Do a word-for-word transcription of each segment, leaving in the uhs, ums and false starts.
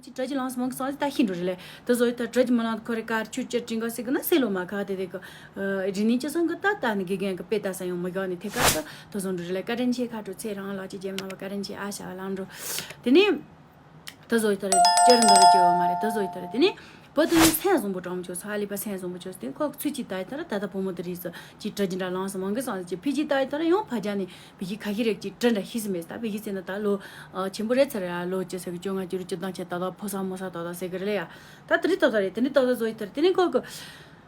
ཁྱེད་དྲ་རྒྱ་ལངས་སོང་མང་གི་སོང་ད་ཤི་འགྲོ་རེད་ལེ། དེ་བཟོ་ཡི་ད་དྲ་རྒྱ་མི་ལངས་ཁོ་རེ་ཀར་ཆུ་ཅི་དྲིན་ག་སི་གི་ན་སེ་ལོ་མ་ཁ་དེ་དེ་གི་རི་ནི་ཅི་སོང་གི་ད་ད་ནི་དགེ་རྒན་གི་དཔེ་ད་ས་ཡོང་མི་ག་ནི་དེ་ག་ད་དེ་བཟོ་འགྲོ་རེད་ལེ། བཀའ་དྲིན་ཆེ། ཁ་དྲོ་ཚེ་རང་ལགས་ཀྱི་རྒྱལ་ནང་བ་བཀའ་དྲིན་ཆེ། ཨ་ཤ་བ་ལང་འགྲོ། དེ་ནི་དེ་བཟོ་ཡི་ད་རེད་ཅི་རིན་ད་རེད་ཅི་ཡོད་མ་རེད། དེ་བཟོ་ཡི་ད་རེད། དེ་ནི་བུ་དེ་ནི་སེམས་བཟང་པོ་གྲོང་ཆོག་ས་ལི་པ་སེམས་བཟང་པོ་ཆོག་སྟེ་ཁོ་ཚུལ་གྱི་ད་ཡི་ད་རེད། ད་ད་བུ་མོ་དེ་རིགས་སུ་ཅི་དྲ་རྒྱ་འདྲ་ལངས་སོང་མང་གི་སོང་ཅི་ཕི་ཅི་ད་ཡི་ད་རེད་ཡོང་ཕ་རྒྱ་ནི། བི་ཁི་ཁ་ཁི་རེག་ཅིག་དྲི་འདྲ་ཤི་སི་མེད་ད། བི་ཁི་ཟེར་ན་ད་ལོ་ཆེན་པོ་རེད་ཚར་ཡ། ལོ་ཅི་ཟེར་གི་བཅོ་ལྔ་བཅུ་དྲུག་བཅུ་བདུན་ཆེ་ད་ད་ཕོ་ས་མོ་ས་ད་ད་ཟེར་གི་རེད་ཡ། ད་དེ་རིགས་ད་ད་རེད། དེ་ནི་ད་ད་བཟོ་ཡི་ད་རེད། དེ་ནི་ཁོ་གི་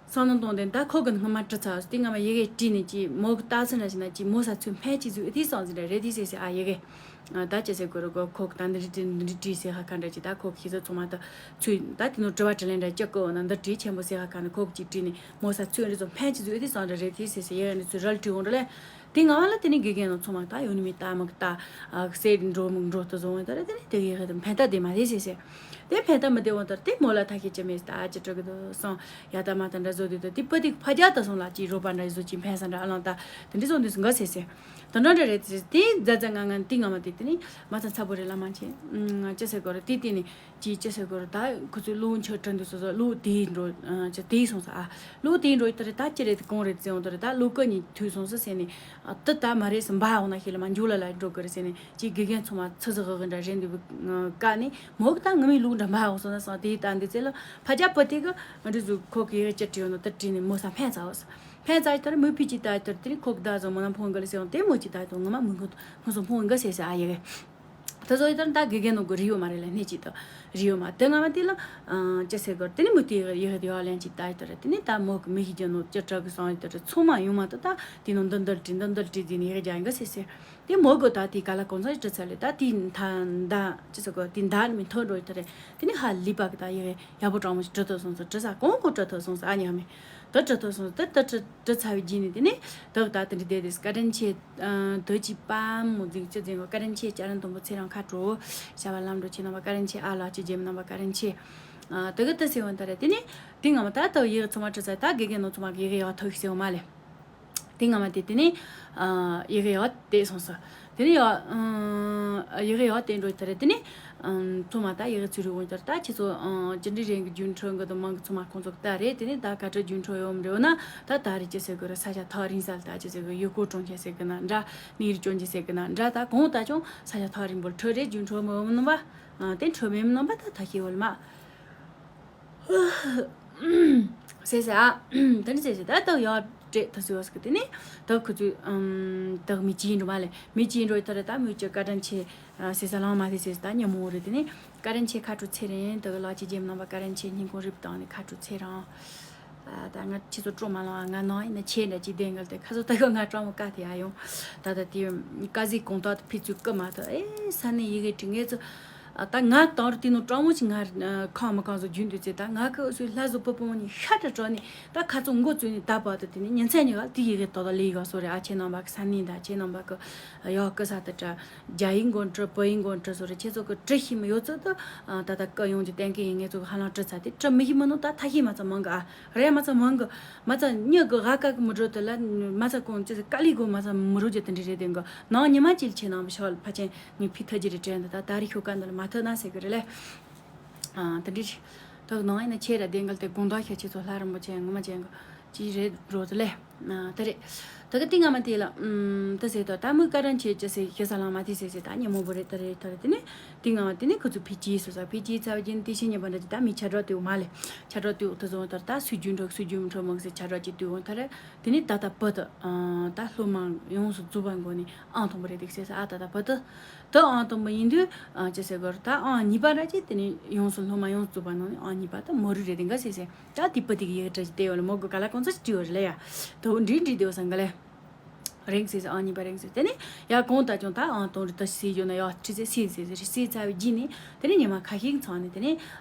སང་ནང་གཏོང་དེ་ད་ཁོ་གི་སྔ་མ་དྲི་ཚར་དེ་སྔ་མ་ཡི་གེ་བྲིས་ནས་ཅི་མོ་གི་ལྟ་ཚུལ་འདྲ་ཞིག་ན་ཅི་མོ་ས་ཚུལ་ཕན་ཅི་ཟུག་དེ་སང་ཟིན་འདྲ་རེད་དེ་ཟེར་ཟེར་ཨ་ཡི་གེ། ད་ཅི་ཟེར་གི་རེད་གོ། ཁོ་གི་ད་འདི་རིགས་བྲིས་འདི་རིགས་བྲིས་ཟེར་ཧ་ཁ་འདྲ་ཅི་ད་ཁོ་གི་ཤེས་ཚོད་ཚང་མ་ད་ཚུལ་ད་དེ་ནོ་དྲི་བ་དྲི་ལན་འདྲ་ཅི་གོ་ན་འདི་བྲིས་ཆེན་པོ་ཟེར་ཧ་ཁ་ན་ཁོ་གི་ཅི་བྲིས་ནས་མོ་ས་ཚུལ་འདི་ཚོ་ཕན་ཅི་ཟུག་དེ་སང་འདྲ་རེད་དེ་ཟེར་ཟེར་ཡི་གེ་འདི་ཚུལ་རལ་བྲིས་འོང་འདྲ་ལེ། དེ་ང་བ་ལ་དེ་ནི་དགེ་རྒན་ནང་ཚང་མ་ད་ཡོང་ནི་མི་ལྟ་མི་ལྟ། སེ་འགྲོ་མི་འགྲོ་དུ་བཟུང་བ་ད་རེད། དེ་ནི་དེ་གི་ཧེ་དུ་ཕན་ཐབས་དེ་མ་རེད་ཟེར་ཟེར། དེ་ཕན་ཐབས་མི་བདེ་བ་ད་རེད། དེ་མོ་ལ་ཐ་ཁེ་ཅི་མེད་ད་ཅི་སྤྲོ་གི་དུ་སོང་ཡ་ད་མ་ད་འདྲ་བཟོ་དུས་ད་དེ་པ་དེ་ཕ་རྒྱ་ད་སོང་ལ་ཅི་རོ་པ་འདྲ་བཟོ་ཅི་ཕན་ས་འདྲ་ཨ་ལང་ད་དེ་འདྲ་བཟོ་འདི་སོང་ག་ཟེར་ཟེར། ད་འདྲ་འདྲ་རེད་ཟེར། དེ་ཛ་ཛ་ང་ང་དེ་ང་མ་དེ་དེ་ནི་མ་ཚང་ཚ་པོ་རེད་ལ་མ་ཆེ་ཅི་ཟེར་གོ་རེད། དེ་དེ་ནི་ཅི་ཅི་ཟེར་གོ་རེད། ད་ཁོ་ཚོས་གློག་འཁྱུག་དྲན་དུས་སོ་སོ་གློག་དེའི་འགྲོ་ཅི་དེའི་སོང་ས་ཨ། གློག་དེའི་འགྲོ་ཡི་ད་རེད། ད་ཅི་རེད་དེ་གང་རེད་ཟེར་འོང་ད་རེད། ད་གློག་ཀ་གཉིས་མཐུད་སོང་ས་ཟེར་ནས་ཨ་དེ་ད་མ་རེད་ཟེར་འབའ་འོང་ན་ཤེས་ལ་མ་འཇུག་ལ་ལ་འགྲོ་གི་རེད་ཟེར་ནས་ཅི་དགེ་རྒན་ཚང་མ་ཚི་ཚི་ཧི་ཧི་འདྲ་རེད་འདུག་བཀའ་ནས་མོ་གི་ད་ངི་མི་གློག་འདྲ་འབའ་འོང་སོང་ན་སང་དེའི་ད་འདི་ཚེ་ལ་ཕ་རྒྱ་པ་དེ་གི་འདི་ཟུ་ཁོ་གི་ཡི་གེ་ཅི་བྲིས་ཡོད་ནོ་དེ་བྲིས་ནས་མོ་ས་ཕན་ཚ་བ་ས་ཕན་ཚ་ཡི་ད་རེད། མོ་ཕི་ཅི་ད་ཡི་ད་རེད། དེ་ནས་ཁོ་གི་ད་ཟོ་མོ་ན་ཕོང་གི་ལ་ཟེར་འོང་དེ་མོ་ཅི་ད་ཡི་ད་ངི་མ་མི་ངུ་ངུ་སོང་ཕོང་གི་ཟེར་ཟེར་ཨ་ཡི་གེ། ད་བཟོ་ཡི་ད་ད་དགེ་རྒན་ནོ་གི་རི་ཡོད་མ་རེད་ལ་སྣེ་གཅིག་ཏུ་རི་ཡོད་མ་དེ་ང་མ་དེ་ལ་ཅི་ཟེར་གོ་དེ་ནི་མི་དེ་ཡི་ཡི་ཡོ་ལན་གཅིག་ད་ཡི་ད་རེད། དེ་ནི་ད་མོ་གི་མི་ཤི་རྒྱ་ནོ་ཅི་དྲག་གི་སང་ཡི་ད་རེད། ཚང་མ་ཡོང་མ་ད་ད་དེ་ནོ་འདི་འདི་བྲིས་འདི་འདི་བྲིས་དེ་ནི་ཡི་གེ་རྒྱ་ཡིན་ག་ཟེར་ཟེར། དེ་མོ་གི་ད་དེ་ག་ལ་གོང་ཚ་ཡི་དྲི་ཚ་ལེ་ད་དེ་ད་ད་ཅི་ཟེར་གོ་དེ་ད་ནི་མི་ཐོན་འགྲོ་ཡི་ད་རེད། དེ་ནི་ཧ་ལི་པ་གི་ད་ཡི་གེ་ཡག་པོ་དྲང་མོ་ཞིག་བྲི་ཐུབ་སོང་ཟེར། བྲི་ས་གོང་གོ་བྲི་ཐུབ་སོང་ཟེར་ཨ་ཉག་མེ། ད་བྲི་ཐུབ་སོང་ཟེར་ད་ད་བྲི་བྲི་ཚ་བའི་རྗེས་ནི་དེ་ནི་ད་ད་དེ་འདྲ་དེ་དེ་བཀའ་དྲིན་ཆེ། དོ་ཅི་པ་མོ་འཛིང་ཅི་འཛིང་གོ་བཀའ་དྲིན་ཆེ། ལྕགས་རིན་དུམ་བུ་ཚེ་རིང་ཁ་དྲོ། ཤ་བ་ལམ་འགྲོ་ཆེ་རྣམ་པ་བཀའ་དྲིན་ཆེ། ཨ་ལགས་ཀྱི་རྗེས་མི་རྣམ་པ་བཀའ་དྲིན་ཆེ། ཨ་དེ་གི་དེ་སེ་བོན་ད་རེད། དེ་ནི་དེ་ང་མ་ད་ད་ཡི་གེ་ཚང་མ་བྲི་ཚ་ད་དགེ་རྒན་ནོ་ཚང་མ་གི་ཡི་གེ་ཡག་ཐོག་ཤིག་སེ་བོ་མ་ལེ། དེ་ང་མ་དེ་དེ་ནི་ཨ་ཡི་གེ་ཡག་དེ་སོང་ས། དེ་ནི་ཡག་ཨ་ཡི་གེ་ཡག་དེ་འགྲོ་ད་རེད། དེ་ནི་ཨ་ཚང་མ་ད་ཡི་གེ་ཚུར་རི་འོང་ད་རེད། ད་ཁྱེད་ཚོ་ཨ་ཅི་འདྲའི་རེད་གི་རྒྱུན་འཕྲོད་གི་དང་མང་གི་ཚང་མ་ཁོང་ཚོ་ད་རེད། དེ་ནི་ད་ག་འདྲ་རྒྱུན་འཕྲོད་ཡོད་མ་རེད་འོ་ན་ད་ད་རེད་ཅི་ཟེར་གི་རེད། ས་ཆ་ཐག་རིང་ས་ལ་ད་ཅི་ཟེར་གི་ཡུལ་སྐོར་གྲོང་ཁྱེར་ཟེར་གི་ན་འདྲ། གནས་རི་སྐྱོན་གྱི་ཟེར་གི་ན་འདྲ། ད་གང་ལྟར་ཀྱང་ས་ཆ་ཐག་རིང་པོར་འཕྲོད་རེད། རྒྱུན་འཕྲོད་མི་འོང་ནམ་པ། ཨ་དེ་འཕྲོད་མེད་མི་ནམ་པ་ད་ད་ཤེས་འོ་ལ་མ། ཟེར་ཟེར་ཨ། དེ་ནི་ཟེར་ཟེར་ད་ད་ཡག་སྤྲད་ད་ཟེར་བ་ཟེར་གི་དེ་ནི་ད་ཁོ་ཚོས་ཨམ་ད་མི་གཅིག་འགྲོ་མ་ལེ། མི་གཅིག་འགྲོ་ཡི་ད་རེད། ད་མི་གཅིག་བཀའ་དྲིན་ཆེ་ཨ་ཟེར་ས་ལང་མ་ཟེར་ཟེར་ད་ཉིན་མོ་རེད། དེ་ནི་བཀའ་དྲིན་ཆེ་ཁ་དྲོ་ཚེ་རིང་། ད་གི་ལགས་ཀྱི་རྗེས་མི་རྣམ་པ་བཀའ་དྲིན་ཆེ། སྙིང་ཁོང་རིབ་བཏང་ནས་ཁ་དྲོ་ཚེ་རིང་། ཨ་ད་ང་ཁྱེད་ཚོ་སྤྲོ་མ་ལང་ང་ནང་ཡིན་ན་ཆེ་འདྲ་ཅིག་བསྡད་འགལ་ཏེ་ཁ་ཚོ་ད་གི་ང་སྤྲང་མོ་ཀ་དེ་ཡ་ཡོང་། ད་ད་དེ་ཀ་ཟིག་གོང་ཐག་ཏུ་ཕི་ཚུལ་ཀི་མ་ཐག་ཨེ་ས་ནས་ཡི་གེ་བྲི་ངེས་ཚོ། ཨ་ད་ང་དང་རུ་དེ་ནོ་སྤྲང་མོ་ཞིག་ང་ཁང་མི་གང་བཟོ་རྒྱུན་དུ་ཚེ་ད་ང་ཁ་འུ་སུའི་ལྷ་བཟོ་པོ་པོ་ནི་ཤ་དྲ་དྲོ་ནི་ད་ཁ་ཚོ་མགོ་བཙུགས་ནི་ད་བར་དུ་དེ་ནི་ཉིན་མཚན་ཉི་ག་དེ་ཡི་གེ་ཏོག་ཏོག་ལས་ཡི་ག་སོ་རེ། ཨ་ཁྱེད་རྣམ་པ་གི་ས་ནི་ད་ཁྱེད་རྣམ་པ་གི་ཡག་གི་ས་དུ་དྲ་རྒྱ་ཡིག་མགོ་འབྲི་བོད་ཡིག་མགོ་འབྲི་སོ་རེ། ཁྱེད་ཚོ་གི་འབྲི་ཤེས་མི་ཡོད་ཚོད་དུ་ད་ད་ཀི་ཡོང་གི་གཏན་འཁེལ་ཡིན། ངེད་ཚོ་གི་ཧ་ལམ་འབྲི་ཚ་དེ་འབྲི་མི་ཤེས་མི་ནོ་ད་ཐ་ཤེས་མ་ཚ་མང་གི་ཨ་རེ་མ་ཚ་མང་གི་མ་ཚ་མྱི་གི་ཧ་ཀ་གི་མི་འགྲོ་དེ་ལ་མ་ཚ་གོང་ཅི་ཀ་ལི་གོ་མ་ཚ་མི་རོ་ཅི་དེ་འདྲི་རེད། དེ་གི་ནང་ཉི་མ་ཅིལ་ཆེ་ནང་བ་ཤོག་ཕ་ཆེན་ངས་ཕི་ཐ་ཇི་རེ་དྲན་ད་ད་ད་རི་ཤོ་ཀ་འདི་ལ་མ་ཐ་ན་ཟེར་གི་རེད་ལེ། ཨ་དེ་འདྲི་ད་གི་ནང་ཡིན་ན་ཆེ་ར་དེ་འགལ་དེ་དགོང་དག་ཤ་ཆེ་ཚོ་ལྷ་རིན་པོ་ཆེ་ངོ་མ་ཅན་གི་ཅི་རེད་འགྲོ་དེ་ལེ། ཨ་དེ་རེད། ད་གི་ཏི་ང་མ་དེ་ལ་ཨུམ་དེ་ཟེར་ད་ད་མོས་ཀ་རན་ཆེ་ཅི་ཟེར་ཤེས་ས་ལང་མ་དེ་ཟེར་ཟེར་ད་ཉི་མོ་བོ་རེད། དེ་རེད་དེ་རེད། དེ་ནི་ཏི་ང་མ་དེ་ནི་ཁོ་ཚོ་ཕི་ཅི་སོ་ས་ཕི་ཅི་ཚ་བ་ཅན་ཏི་ཤི་ཉེ་བ་འདྲ་ཅི་ད་མི་ཆ་འགྲོ་དེའུ་མ་ལེ། ཆ་འགྲོ་དེའུ་དེ་ཚོ་ད་ད་སུ་རྒྱུན་འགྲོ་སུ་རྒྱུན་འགྲོ་མོ་ཟེར་ཆ་འགྲོ་ཅི་དེའུ་ད་རེད། དེ་ནི་ད་ལྟ་བུ་དུ་ད་སློབ་མ་ཡོངས་སུ་རྫོགས་པ་མགོ་ནས་ཨང་དང་པོ་རེད་འདུག་ཟེར་ས། ཨ་ད་ལྟ་བུ་དུ་དུ་ཨང་དང་པོ་ཡིན་དུས་ཅི་ཟེར་གོ་ར་ད་ཨང་གཉིས་པ་ར་ཅི་དེ་ནི་ཡོངས་སུ་སློབ་མ་ཡོངས་སུ་རྫོགས་པ་ནང་ནས་ཨང་གཉིས་པ་དུ་མོ་རུ་རེད་འདུག་ག་ཟེར་ཟེར། ད་དེ་བུ་དེ་གི་ཡི་གེ་བྲི་ཅི་དེ་ཡོད་ལ་མོ་གི་ག་ལ་གོང་ཚ་ཅི་བྲི་ཡོད་རེད་ལ་ཡ། དུ་འདྲི་འདྲི་དེ་བ་སང་ག་ལེ། རེང་ཟེར་ཟེར་ཨང་གཉིས་པ་རེང་ཟེར་དེ་ནི་ཡ་གོང་ད་ཅུང་ད་ཨང་དང་རི་ད་སི་ཡོད་ན་ཡ་ཁྲི་ཟེར་སི་ཟེར་ཟེར་སི་ཚ་བའི་རྗེས་ནས་དེ་ནི་ཉི་མ་ཁ་ཤས་ཚང་ནས་དེ་ནི་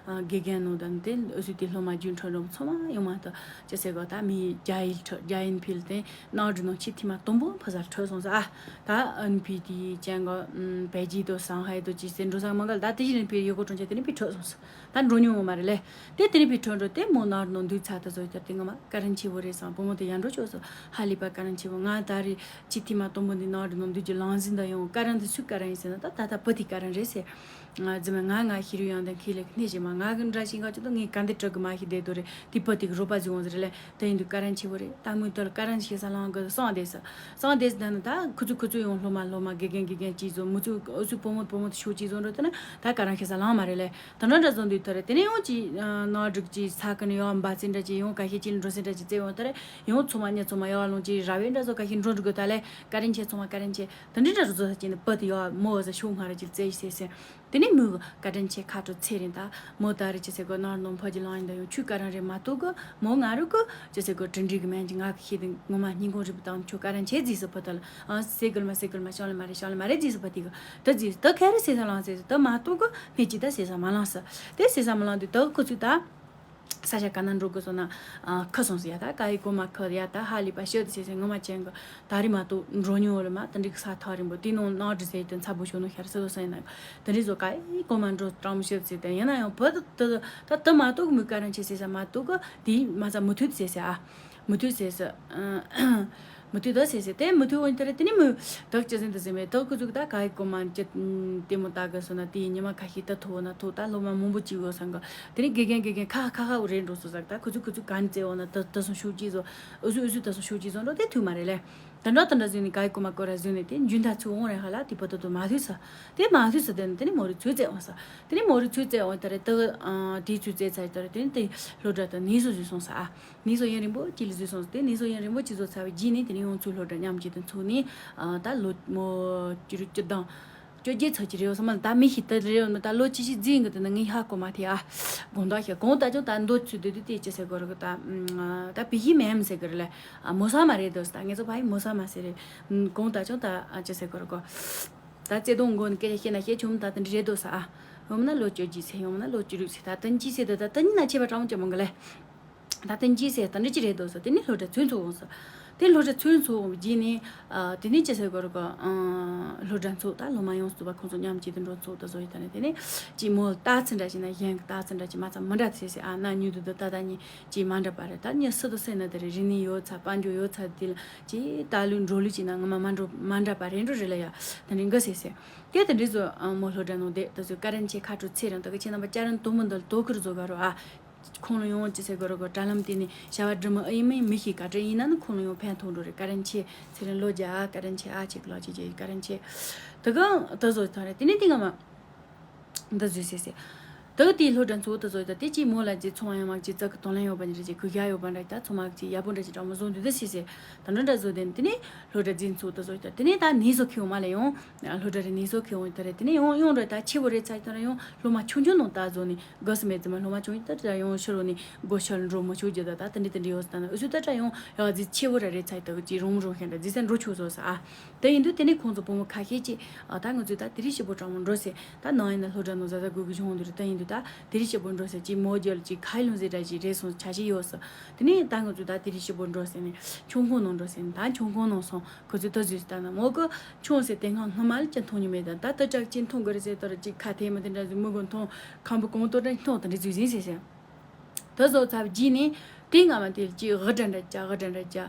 དགེ་རྒན་ནོ་དང་དེ་འུ་སུ་དེ་སློབ་མ་རྒྱུན་འཕྲོད་འགྲོ་ཚང་མ་ཡོང་མ་ཐུབ་ཅི་ཟེར་གོ་ད་མི་རྒྱ་ཡིག་འཕྲོད་རྒྱ་ཡིན་ཕིལ་དེ། ནང་འདྲི་ནང་ཆེ་ཐི་མ་དུམ་བུ་ཕ་ཟར་འཕྲོད་སོང་ཟ། ཨ་ད་ཨན་ཕི་དེ་ཅན་གོ་པེ་ཇི་དོ་སང་ཧའི་དོ་ཅི་ཟེར་འགྲོ་ས་མ་ག་ལ་ད་དེ་ཞིག་ནས་ཕི་ཡོད་གོ་གྲོང་ཁྱེར་དེ་ནི་ཕི་འཕྲོད་སོང་ཟ། ད་འགྲོ་མྱོང་ཡོད་མ་རེད་ལེ། དེ་དེ་ནི་ཕི་འཕྲོད་འགྲོ་དེ་མོ་ནང་ནང་འདུག་ཚ་ད་བཟོ་ཡོད་དེ་ང་མ་ཀ་རན་ཆེ་བོ་རེད་སང་བུ་མོ་དེ་ཡར་འགྲོ་ཆོག་སོ་ཧ་ལི་པ་ཀ་རན་ཆེ་བོ་ང་ད་རེ་ ཅི་ཐི་མ་དང་པོ་འདི་ནང་རི་ནང་འདུས་ཀྱི་ལང་ཟིན་ད་ཡང་ཀ་རན་དེ་སུ་ཀ་རན་ཡིན་ཟེར་ན། ད་ད་ད་བུ་དེ་ཀ་རན་རེད་ཟེར། ང་རྫི་མ་ང་ང་ཤི་རུ་ཡང་དང་ཁི་ལེ་ཁི་ནེ་ཞི་མ་ང་གི་འདྲ་ཞིག་ག་ཅི་ད་ངའི་ག་འདི་དྲུག་གི་མ་ཤི་བསྡད་དོ་རེད། དེ་བུ་དེ་གི་རོ་པ་ཟིག་འོང་ཟེར་ལེ། ད་ཡིན་དུས་ཀ་རན་ཆེ་བོ་རེད། ད་མོའི་དོ་ལ་ཀ་རན་ཤེ་ས་ལང་གི་སང་དེ་ས་སང་དེ་ས་ད་ནི་ད་ཁུ་ཚུ་ཁུ་ཚུ་ཡང་སློབ་མ་སློབ་མ་དགེ་རྒན་དགེ་རྒན་ཅི་བཟོ། མི་ཚུ་ཨུ་ཚུ་བུ་མོ་བུ་མོ་དེ་ཤོག་ཅི་བཟོ་འགྲོ་དེ་ན་ད་ཀ་རན་ཤེ་ས་ལང་མ་རེད་ལེ། ད་འདྲ་འདྲ་བཟོ་འདུག་ཐ་རེ། དེ་ནས་ཡང་ཅིག་ནག་འབྲུག་ཅིག་ས་ཀི་ནས་ཡང་འབའ་ཚན་འདྲ་ཅིག་ཡང་ཁ་ཤས་ཅིག་འགྲོ་སེ་འདྲ་ཅིག་བཙལ་ཡོང་ཐ་རེ། ཡང་ཚང་མ་ཉ་ཚང་མ་ཡར་ལོང་ཅིག་ར་བའི་འདྲ་བཟོ་ཁ་ཤས་འགྲོ་འགྲོ་གི་ད་ལས་ཀ་རན་ཆེ་ཚང་མ་ཀ་རན་ཆེ་ད་འདྲ་འདྲ་བཟོ་ས་ཅིག་ནི་བུ་དེ་ཡར་མོ་བཟོ་ཤོག་སྔ་ར་ཅིག་བཙལ་ཟེར་ཟེར། དེ་ནས་མོས་ཀ་རན་ཆེ་ཁ་དྲོ་ཚེ་རིང་ད་མོ་ད་རེ་ཅི་ཟེར་གོ་ནར་ནོང་ཕ་གི་ལང་ཡིན་ད་ཡང་ཁྱོད་ཀ་རན་རེད་མ་གཏོགས་གི་མོ་ང་རུ་གི་ཅི་ཟེར་གོ་དྲིན་འདྲི་གི་མན་གྱི་ང་གི་ཤེས་དེ་ངོ་མ་སྙིང་ཁོང་རིད་པ་དང་ཁྱོད་ཀ་རན་ཆེ་རྫིས་སུ་བུ་ད་ལ་ཨ་སེ་གོལ་མ་སེ་གོལ་མ་ཤང་ལ་མ་རེད་ཤང་ལ་མ་རེད་རྫིས་སུ་བུ་དེ་གི་ད་རྫིས་ད་ཁ་རེ་སེ་ས་ལང་ཟེར་ཟེར་ད་མ་གཏོགས་གི་ནས་ཅི་ད་སེ་ས་མ་ལང་ས་དེ་སེ་ས་མ་ལང་དུས་ད་ཁོ་ཚོས་ད་ས་ཆ་ག་ན་འགྲོ་དགོས་སོང་ན། ཨ་ཁུ་སོང་ཟེར་ཡ་ད་ཀ་ཡི་གོ་མ་ཁུ་ཡ་ད་ཧ་ལི་པ་ཤོད་ཟེར་ཟེར་ངོ་མ་ཅན་གི་ད་རི་མ་གཏོགས་འགྲོ་མྱོང་ལ་མ་དེ་འདྲའི་ས་ཐག་རིང་པོ་དེ་ནང་ནག་འབྲི་ཟེར་དེ་ཚ་པོ་ཤོད་ནོ་ཤར་སི་ལོ་ས་ཡིན་ན་དེ་འདྲའི་བཟོ་ཀ་ཡི་གོ་མ་འགྲོ་སྤྲང་མོ་ཤོད་ཟེར་དེ་ཡིན་ན་ཡང་བུ་ད་ད་ད་མ་གཏོགས་མི་ཀ་རན་ཆེ་ཟེར་ས་མ་གཏོགས་གི་དེ་མ་ཚ་མུ་མཐུད་ཟེར་ཟེར་ཨ། མུ་མཐུད་ཟེར་ཟེར། མུ་མཐུད་ད་ཟེར་ཟེར་དེ་མུ་མཐུད་འོན་ཏེ་རེད། དེ་ནི་མུ་དག་ཅི་ཟིན་དུ་ཟིན་མེད་དག་ཁུ་ཚུགས་ད་ག་ཡི་གོ་མ་ཅི་ལྟད་མོ་ལྟ་གི་སོང་ན་དེ་ཡི་ཉི་མ་ཁ་ཤས་ད་ཐུག་འོ་ན་ཐུག་ད་སློབ་མ་མང་པོ་ཅིག་ཡོད་སང་གི་དེ་ནི་དགེ་རྒན་དགེ་རྒན་ཁ་ཁ་ཁ་འུ་རེད་འགྲོ་སོང་ཟེར། ད་ཁུ་ཚུགས་ཁུ་ཚུགས་ག་ནི་བཙལ་འོ་ན་ད་ད་སོང་ཤུགས་ཅི་བཟོ་ཨུ་ཚུགས་ཨུ་ཚུགས་ད་སོང་ཤུགས་ཅི་བཟོ་འགྲོ་དེ་ཐུག་མ་རེད་ལེ། ད་འདྲ་ད་འདྲ་ཟིན་ནི་ག་ཡི་གོ་མ་གོ་ར་ཟིན་ནི་དེ་འཇུན་ད་ཚུགས་འོང་རེད་ཧ་ལ་དེ་བ་ད་ད་མ་ཐུག་ས་དེ་མ་ཐུག་ས་དེ་ནི་དེ་ནི་མོ་རི་ཚུགས་བཙལ་འོང་ས་དེ་ནི་མོ་རི་ཚུགས་བཙལ་འོང་ད་རེད། ད་དེ་ཚུགས་བཙལ་ཚར་ད་རེད། དེ་ནི་དེ་སློབ་གྲྭ་ད་ནས་སུ་ཟིན་སོང་ས་ཨ། ནས་སོ་ཡན་རིང་པོ་གཅིག་ལ་བཟོས་སོང་། དེ་ནས་སོ་ཡན་རིང་པོ་གཅིག་བཟོ་ཚར་བའི་རྗེས་ནས་དེ་ནས་ཡང་ཚུར་སློབ་གྲྭ་མཉམ་གཅིག་ཏུ་འཚོགས་ནས། ཨ་ད་ལོ་མོ་བཅུ་དྲུག་བཅུ་བདུན་བཅོ་བརྒྱད་ཚོ་གཅིག་རེད་སོང་མ་ལ། ད་མི་ཤི་ད་རེད་ཡོང་ད་ལོ་ཅི་ཞིག་རྫིས་འགི་དེ་ན་ངས་ཧ་གོ་མ་ཐེ་ཨ། དགོང་དག་ཤ་དགོང་ད་ཅུང་ད་འདོད་ཚུལ་དེ་དུས་དེ་ཅི་ཟེར་དགོས་རེད་གི་ད། ད་བི་ཧི་མེམ་ཟེར་གི་རེད་ལ། ཨ་མོ་ས་མ་རེད་འདོད་ད་ངས་ཚོ་ཕ་ཡི་མོ་ས་མ་ཟེར་རེད། དགོང་ད་ཅུང་ད་ཅི་ཟེར་དགོས་རེད་གོ། ད་བརྩེ་དུང་མགོ་ནས་སྐད་ཆ་བཤད་ན་བཤད་ཆོག་མོ་ད་དེ་འདྲ་རེད་འདོད་ས་ཨ། ཡོང་ན་ལོ་བཅོ་བརྒྱད་ཚེ་ཡོང་ན་ལོ་བཅུ་དྲུག་ཚེ་ད་དེ་གཅིག་ཚེ་ད་ད་དེ་ན་ཆེ་བ་གྲངས་ཅི་མང་གི་ལ། ད་ལྟ་འཇིགས་སེ་ད་འདྲ་ཅི་རེད་འདུག་ཟེར། དེ་ནས་སློབ་གྲྭ་ཚུན་ཚོགས་འོང་ཟེར། དེ་སློབ་གྲྭ་ཚུན་ཚོགས་འོང་བའི་རྗེས་ནས་ཨ་དེ་ནས་ཅི་ཟེར་དགོས་རེད་གོ། ཨ་སློབ་གྲྭ་ཚོགས་ད་སློབ་མ་ཡོངས་སུ་ཚོགས་པ་ཁོང་ཚོ་མཉམ་གཅིག་ཏུ་འགྲོ་ཚོགས་ད་བཟོ་ཡི་ད་ནས་དེ་ནས་ཅི་མོ་ལྟ་ཚུལ་འདྲ་ཞིག་ན་གཞན་གྱི་ལྟ་ཚུལ་འདྲ་ཅི་མ་ཚང་མི་འདྲ་ཚེ་ཟེར། ཨ་ན་ཉུ་དུ་དུ་ད་ད་ཉི་ཅི་མ་འདྲ་པ་རེད། ད་ཉི་སུ་དུ་སེ་ན་དེ་རེད། རིག་གནས་ཡོད་ཚ་དཔལ་འབྱོར་ཡོད་ཚ་དེ་ལ་ཅི་ད་ལུས་འགྲོ་ལུས་ཅི་ན་ངོ་མ་མ་འགྲོ་མ་འདྲ་པ་རེད་འགྲོ་རེད་ལ་ཡ། དེ་འདྲ་འགའ་ཟེར་ཟེར། དེ་དེ་འདྲ་བཟོ་མོ་སློབ་གྲྭ་ནང་བསྡད་ད་བཟོ་ཀ་རན་ཆེ་ཁ་དྲོ་ཚེ་རིང་ད་གི་ཁྱེད་རྣམ་པ་ཅ་རན་དུ་མི་འདི་ལ་དོ་ཁུར་བཟོ་ག་རོ་ཨ། ཁོང་ལ་ཡོང་ཅི་ཟེར་དགོས་རེད་གོ། དྲ་ལམ་དེ་ནས་བྱ་བ་སྒྲུབ་མི་ཨེ་ཡིན་མིན་མི་ཤེས་ག་འདྲ་ཡིན་ན་ནི་ཁོང་ལ་ཡོང་ཕན་ཐོགས་འགྲོ་རེད། ཀ་རན་ཆེ་ཚེ་རིང་ལོ་རྒྱ་ཨ་ཀ་རན་ཆེ་ཨ་ཆེ་གི་ལོ་ཆེ་ཆེ་ཀ་རན་ཆེ་ད་གང་ད་བཟོ་ཐང་རེད། དེ་ནས་དེ་ང་མ་འདི་བཟོས་ཟེར་ཟེར། ད་དེའི་སློབ་གྲྭ་ཚོ་ད་བཟོ་ད་དེ་ཅིག་མོ་ལ་ཅིག་ཚོང་བ་ཡང་མ་ཅིག་ཙག་གི་དང་ལེན་ཡོད་པ་འདྲ་ཅིག་གུ་ཡ་ཡོད་པ་འདྲ་ད་ཚོང་མ་ཅིག་ཡག་པོ་འདྲ་ཅིག་གྲོགས་མོ་བཟོ་འདུག་ད་ཟེར་ཟེར། ད་འདྲ་འདྲ་བཟོ་དེ་དེ་ནས་སློབ་གྲྭ་འཛིན་ཚོ་ད་བཟོ་ད་དེ་ནས་ད་ནས་བཟོ་ཁེ་ཡོང་མ་ལ་ཡོང་། སློབ་གྲྭ་རེ་ནས་བཟོ་ཁེ་ཡོང་ད་རེད། དེ་ནས་ཡོང་ཡོང་རེད། ད་ཆེ་བོ་རེད་ཚ་ཡི་ད་ར་ཡོང་སློབ་མ་ཆུང་ཆུང་ནང་ད་བཟོ་ནས། དགའ་སི་མེད་ཙམ་སློབ་མ་ཆུང་ཡིན་ད་དེ་ཡང་ཕྱི་རོལ་ནས་སྒོ་ཕྱེ་ལ་འགྲོ་མི་ཆོག་རྒྱུ་ད་ད་དེ་འདྲ་དེ་འདྲ་ཡོད་ཟེར། ད་ནི་འུ་ཚོ་ད་ད་ཡང་ཡག་རྫི་ཆེ་བོ་ར་རེད་ཚ་ཡི་ད་གི་ཅི་རུང་རུང་ཤན་ད་རྫི་ས་འགྲོ་ཆོག་བཟོ་ས་ཨ། དེ་ཡིན་དུས་དེ་ནས་ཁོང་ཚོ་བུ་མོ་ཁ་ཤས་ཀྱིས་ཨ་ད་ང་ཚོས་ད་དེ་རིགས་ཞིབ་པོ་དྲང་མོ་འགྲོ་ཟེར། ད་ནང་ཡིན་ན་སློབ་གྲྭ་ནང་ཟ་ཟ་དགོས་གི་བྱུང་འདི་རེད། ད་ཡིན་དུས་ད་དེ་རིགས་ཞིབ་པོ་འགྲོ་ཟེར། ཅི་མོ་རྒྱལ་ཅི་ཁ་ཡི་ལུང་ཟེར་འདྲ་ཞིག་རེད་སོང་ཆ་ཤས་ཡོད་ཟེར། དེ་ནས་ད་ང་ཚོས་ད་དེ་རིགས་ཞིབ་པོ་འགྲོ་ཟེར་ནས་ཆུང་ཁོང་ནང་འགྲོ་ཟེར་ནས་ད་ཆུང་ཁོང་ནང་སོང་། ཁོ་ཚོས་ད་བཟོས་ཟེར། ད་ན་མོ་གི་ཆུང་ཟེར་དེ་སྔ་སྔ་མ་ལ་ཅི་མཐོང་མྱོང་མེད། ད་ད་ད་ཅག་ཅི་མཐོང་གི་རེད་ཟེར། ད་ར་ཅིག་ཁ་ཐེ་མ་དེ་འདྲ་ཟིག་མི་གོ་མཐོང་ཁམ་བུ་གོང་ཏོ་འདྲ་མཐོང་དེ་འདྲ་ཟིག་ཟིན་ཟེར་ཟེར། ད་བཟོ་ཚབ་རྗེས་ནས་དེ་སྔ་མ་དེ་ཅི་ཨ་འདྲ་འདྲ་ཅག་ཨ་འདྲ་འདྲ་ཅག་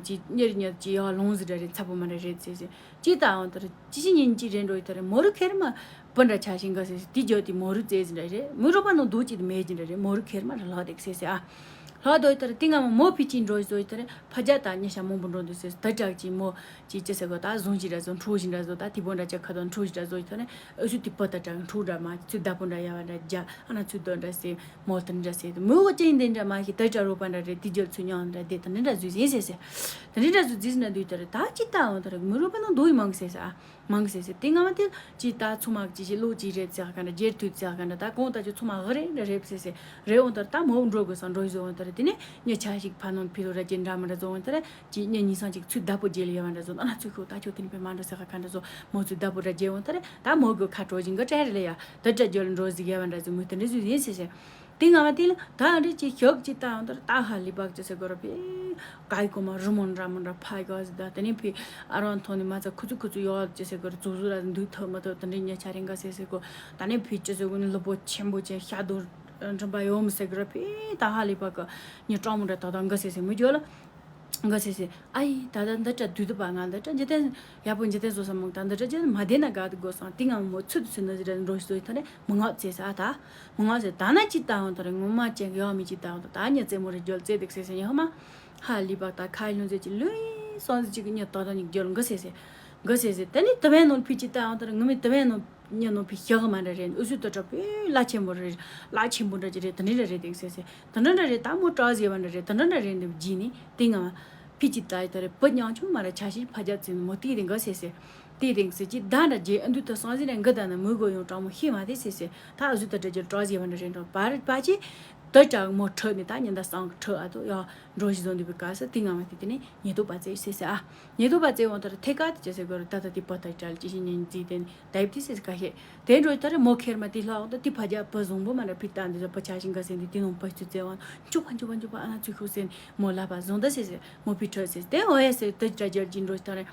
ཅི་གཉེར་གཉེར་ཅི་ཡག་ལོང་ཟིག་འདྲ་རེད། ཚ་པོ་མ་འདྲ་རེད་ཟེར་ཟེར། ཅི་ད་འོང་ད་ར་ཅི་ཞིག་ཉིན་ཅི་རེད་འགྲོ་ཡི་ད་ར་མོ་རུ་ཁེར་མ་བུ་འདྲ་ཆ་ཞིང་ག་ཟེར་ཟེར། དེ་རྒྱབ་དེ་མོ་རུ་བཙལ་ཟིག་འདྲ་རེད། མི་རོགས་པ་ནང་རྡོ་གཅིག་དེ་མེད་ཅིག་འདྲ་རེད། མོ་རུ་ཁེར་མ་ར་ལྷག་དེ་ཟེར་ཟེར་ཨ། ལྷག་དོ་ཡི་ད་ར་དེ་སྔ་མ་མོ་ཕི་ཅི་འགྲོ་ཡི་བཟོ་ཡི་ད་ར་ཕ་རྒྱ་ད་ཉི་ཤ་མང་པོ་འགྲོ་འདུག་ཟེར། ད་ཅག་ཅིག་མོ་ཅི་ཅི་ཟེར་གོ་ད་བཟུང་ཞིག་འདྲ་བཟོ་འཕྲོ་ཞིག་འདྲ་བཟོ། ད་དེ་པོ་འདྲ་ཅག་ཁ་དོ་འཕྲོ་ཞིག་འདྲ་བཟོ་ཡི་ད་ར་ཨུ་སུ་དེ་པོ་ད་ཅག་འཕྲོ་འདྲ་མ་ཚུལ་བདག་པོ་འདྲ་ཡ་བ་འདྲ་རྒྱ་ཨ་ན་ཚུལ་དོ་འདྲ་ཟེར། མོ་དེ་འདྲ་ཟེར། མོ་བ་ཅན་དེ་འདྲ་མ་ཤེས། ད་ཅག་རོགས་པ་འདྲ་རེད། དེ་རྒྱབ་ཚུལ་མྱང་འདྲ་དེ་ད་འདྲ་འདྲ་བཟོས་ཟིན་ཟེར་ཟེར། ད་འདྲ་འདྲ་བཟོས་ཟིན་ན་དུས་ད་ར་ད་ཅི་ད་འོང་ད་ར་མི་རོགས་པ་ནང་རྡོ་ཡི་མང་གི་ཟེར་ཟེར་ཨ། མང་གི་ཟེར་ཟེར། དེ་སྔ་མ་དེ་ཅི་ད་ཚོ་མ་ཅི་ཞིག་ལོ་ཅི་རེད་ཟེར་ག་འདྲ་རྒྱལ་དུས་ཟེར་ག་འདྲ་ད་གོང་ད་ཅི་ཚོ་མ་ཨ་རེད་འདྲ་རེད་ཟེར་ཟེར། རེད་འོང་ད་ར་ད་མོ་འགྲོ་དགོས་སང་འགྲོ་ཡི་བཟོ་འོང་ད་ར་དེ་ནས་ཉེ་ཆ་ཞིག་ཕ་ནང་ཕི་ལོ་ར་ཅི་འདྲ་མི་འདྲ་བཟོ་འོང་ད་ར་ཅི་ཉེ་ཉིས་སང་ཅིག་ཚུལ་བདག་པོ་རྒྱལ་ཡ་བ་འདྲ་བཟོ། ཨ་ན་ཚུལ་ཁུ་ད་ཁྱོད་དེ་ནས་ཕེ་མ་འགྲོ་ཟེར་ག་འདྲ་བཟོ། མོ་ཚུལ་བདག་པོ་ར་རྒྱལ་འོང་ད་ར་ད་མོ་གི་ཁ་དྲོ་བཞིན་གི་དྲན་རེད་ལ་ཡ། ད་དྲ་རྒྱལ་འགྲོ་ཟིག་ཡ་བ་འདྲ་བཟོ། མོ་དེ་འདྲ་བཟོས་ཡིན་ཟེར་ཟེར། དེ་སྔ་མ་དེ་ལ་ད་ཨ་འདྲ་ཅིག་ཞོག་ཅིག་ད་འོང་ད་ར་ད་ཧ་ལི་བག་ཅི་ཟེར་གོ་ར་ཕི་ག་ཡི་གོ་མ་རུ་མོ་འདྲ་མོ་འདྲ་ཕ་གི་ཟེར། ད་དེ་ནས་ཕི་ཨ་རང་ཐོང་ནི་མ་ཚ་ཁུ་ཚུ་ཁུ་ཚུ་ཡོག་ཅི་ཟེར་གོ་ར་ཛུ་ཛུ་ར་འདུག་ཐོ་མ་ཐོ་དེ་འདྲའི་ཉེ་ཆ་རིང་ག་ཟེར་ཟེར་གོ། ད་ནས་ཕི་ཅི་ཟེར་གོ་ནི་ལུ་པོ་ཆེན་པོ་ཅན་ཤ་རྡོ་འགྲིམ་པ་ཡོག་མི་ཟེར་གོ་ར་ཕི་ད་ཧ་ལི་བག་གི་ཉི་སྤྲང་མོ་འདྲ་ད་ད་འགའ་ཟེར་ཟེར་མི་འཇོ་ལ། འགའ་ཟེར་ཟེར། ཨ་ཡི་ད་ལྟ་འདི་འདྲ་དུས་དུ་པ་ང་འདི་འདྲ་འཇིག་རྟེན་ཡག་པོ་འཇིག་རྟེན་བཟོ་ས་མང་ད་འདི་འདྲ་ཅི་མ་བདེ་ན་དགའ་དུ་དགོས་སོང་། དེ་ང་མོ་ཚུད་དུ་ཚུད་ན་ཟེར་འགྲོ་ཞིག་ཟོས་ཐ་ནས་མི་ངག་ཚེ་ས་ད་མི་ངག་ཟེར་ད་ན་ཅི་ད་འོང་ད་རེ་ངོ་མ་ཅན་ཡོད་མི་ཅི་ད་འོང་ད་ད་ཉི་ཚེ་མོ་རེ་རྒྱོལ་ཚེ་འདུག་ཟེར་ཟེར་ཡོད་མ། ཧ་ལི་པག་ད་ཁ་ཡི་ལུང་ཟེར་ཅི་ལུས་སོང་ཟེར་ཅི་གི་ཉི་ཏོ་ད་ཉི་རྒྱོལ་འགའ་ཟེར་ཟེར། འགའ་ཟེར་ཟེར་དེ་ནི་དུ་བན་ནོར་ཕི་ཅི་ད་འོང་ད་རེ་ངོ་མི་དུ་བན་ནོར་ཉི་ནོར་ཕི་ཤག་མ་འདྲ་རེད། ཨུ་སུ་ཏོ་ཏྲ་པི་ལ་ཆེན་པོ་རེད། ལ་ཆེན་པོ་འདྲ་ཅི་རེད། དུ་ནི་རེ་རེད་འདུག་ཟེར་ཟེར། དུ་འདྲ་འདྲ་རེད། ད་མོ་ཏྲ་ཟེར་བ་འདྲ་རེད། དུ་འདྲ་འདྲ་རེད་འདུག་ཇི་ནི་དེ་ང་ཕི་ཅི་ད་ཡི་ད་རེད། བུ་ཉང་ཆུང་མ་ར་ཆ་ཤི་ཕ་རྒྱ་ཙིན་མོ་ཏི་རེད་འགའ་ཟེར་ཟེར། དེ་རིང་ཟེར་གྱི་ད་འདྲ་རྗེ་ཨ་འདུས་ད་སང་ཟིན་རེ་འགའ་ད་ན་མོས་གོ་ཡོང་གྲོགས་མོ་ཤི་མ་དེ་ཟེར་ཟེར། ད་ཨ་ཟུ་ད་འདྲ་རྗེ་ཏྲ་ཟེར་བ་འདྲ་རེད་འགྲོ་བར་བ་ཅི། ད་ཅག་མོ་ཁྲོད་ནི་ད་ཉི་ཟླ་སང་གི་ཁྲོད་ཨ་དོ་ཡ་འགྲོ་ཞིག་བཟོ་འདུག་པའི་སྐབས་སུ་དེ་ང་མ་དེ་དེ་ནི་ཉེ་དུ་པ་ཙེ་ཟེར་ཟེར་ཨ། ཉེ་དུ་པ་ཙེ་འོང་ད་ར་ཐེ་ཀ་དེ་ཅི་ཟེར་གོ་ར་ད་ད་དེ་པ་ད་ཅལ་ཅི་ཞིག་ཉན་ཟིག་དེ་ནི་ད་ཡིབ་དེ་ཟེར་ཀ་ཤེ། དེ་འགྲོ་ད་ར་མོ་ཁེར་མ་དེ་ལྷག་ད་དེ་ཕ་རྒྱ་པ་བཟང་པོ་མ་ར་ཕི་ད་འདི་ཟ་པ་ཆ་ཞིག་འགའ་ཟེར་འདི་དེ་ནང་པ་ཚུ་ཙེ་འོང་ཅུ་པ་ཅུ་པ་ཅུ་པ་ཨ་ན་ཚུ་ཤུག་ཟེར་མོ་ལ་པ་བཟང་ད་ཟེར་ཟེར་མོ་ཕི་ཁྲོད་ཟེར་དེ་འོ་ཡ་ཟེར་ད་ཅག་རྒྱལ་གྱི་འགྲོ་ད་ར།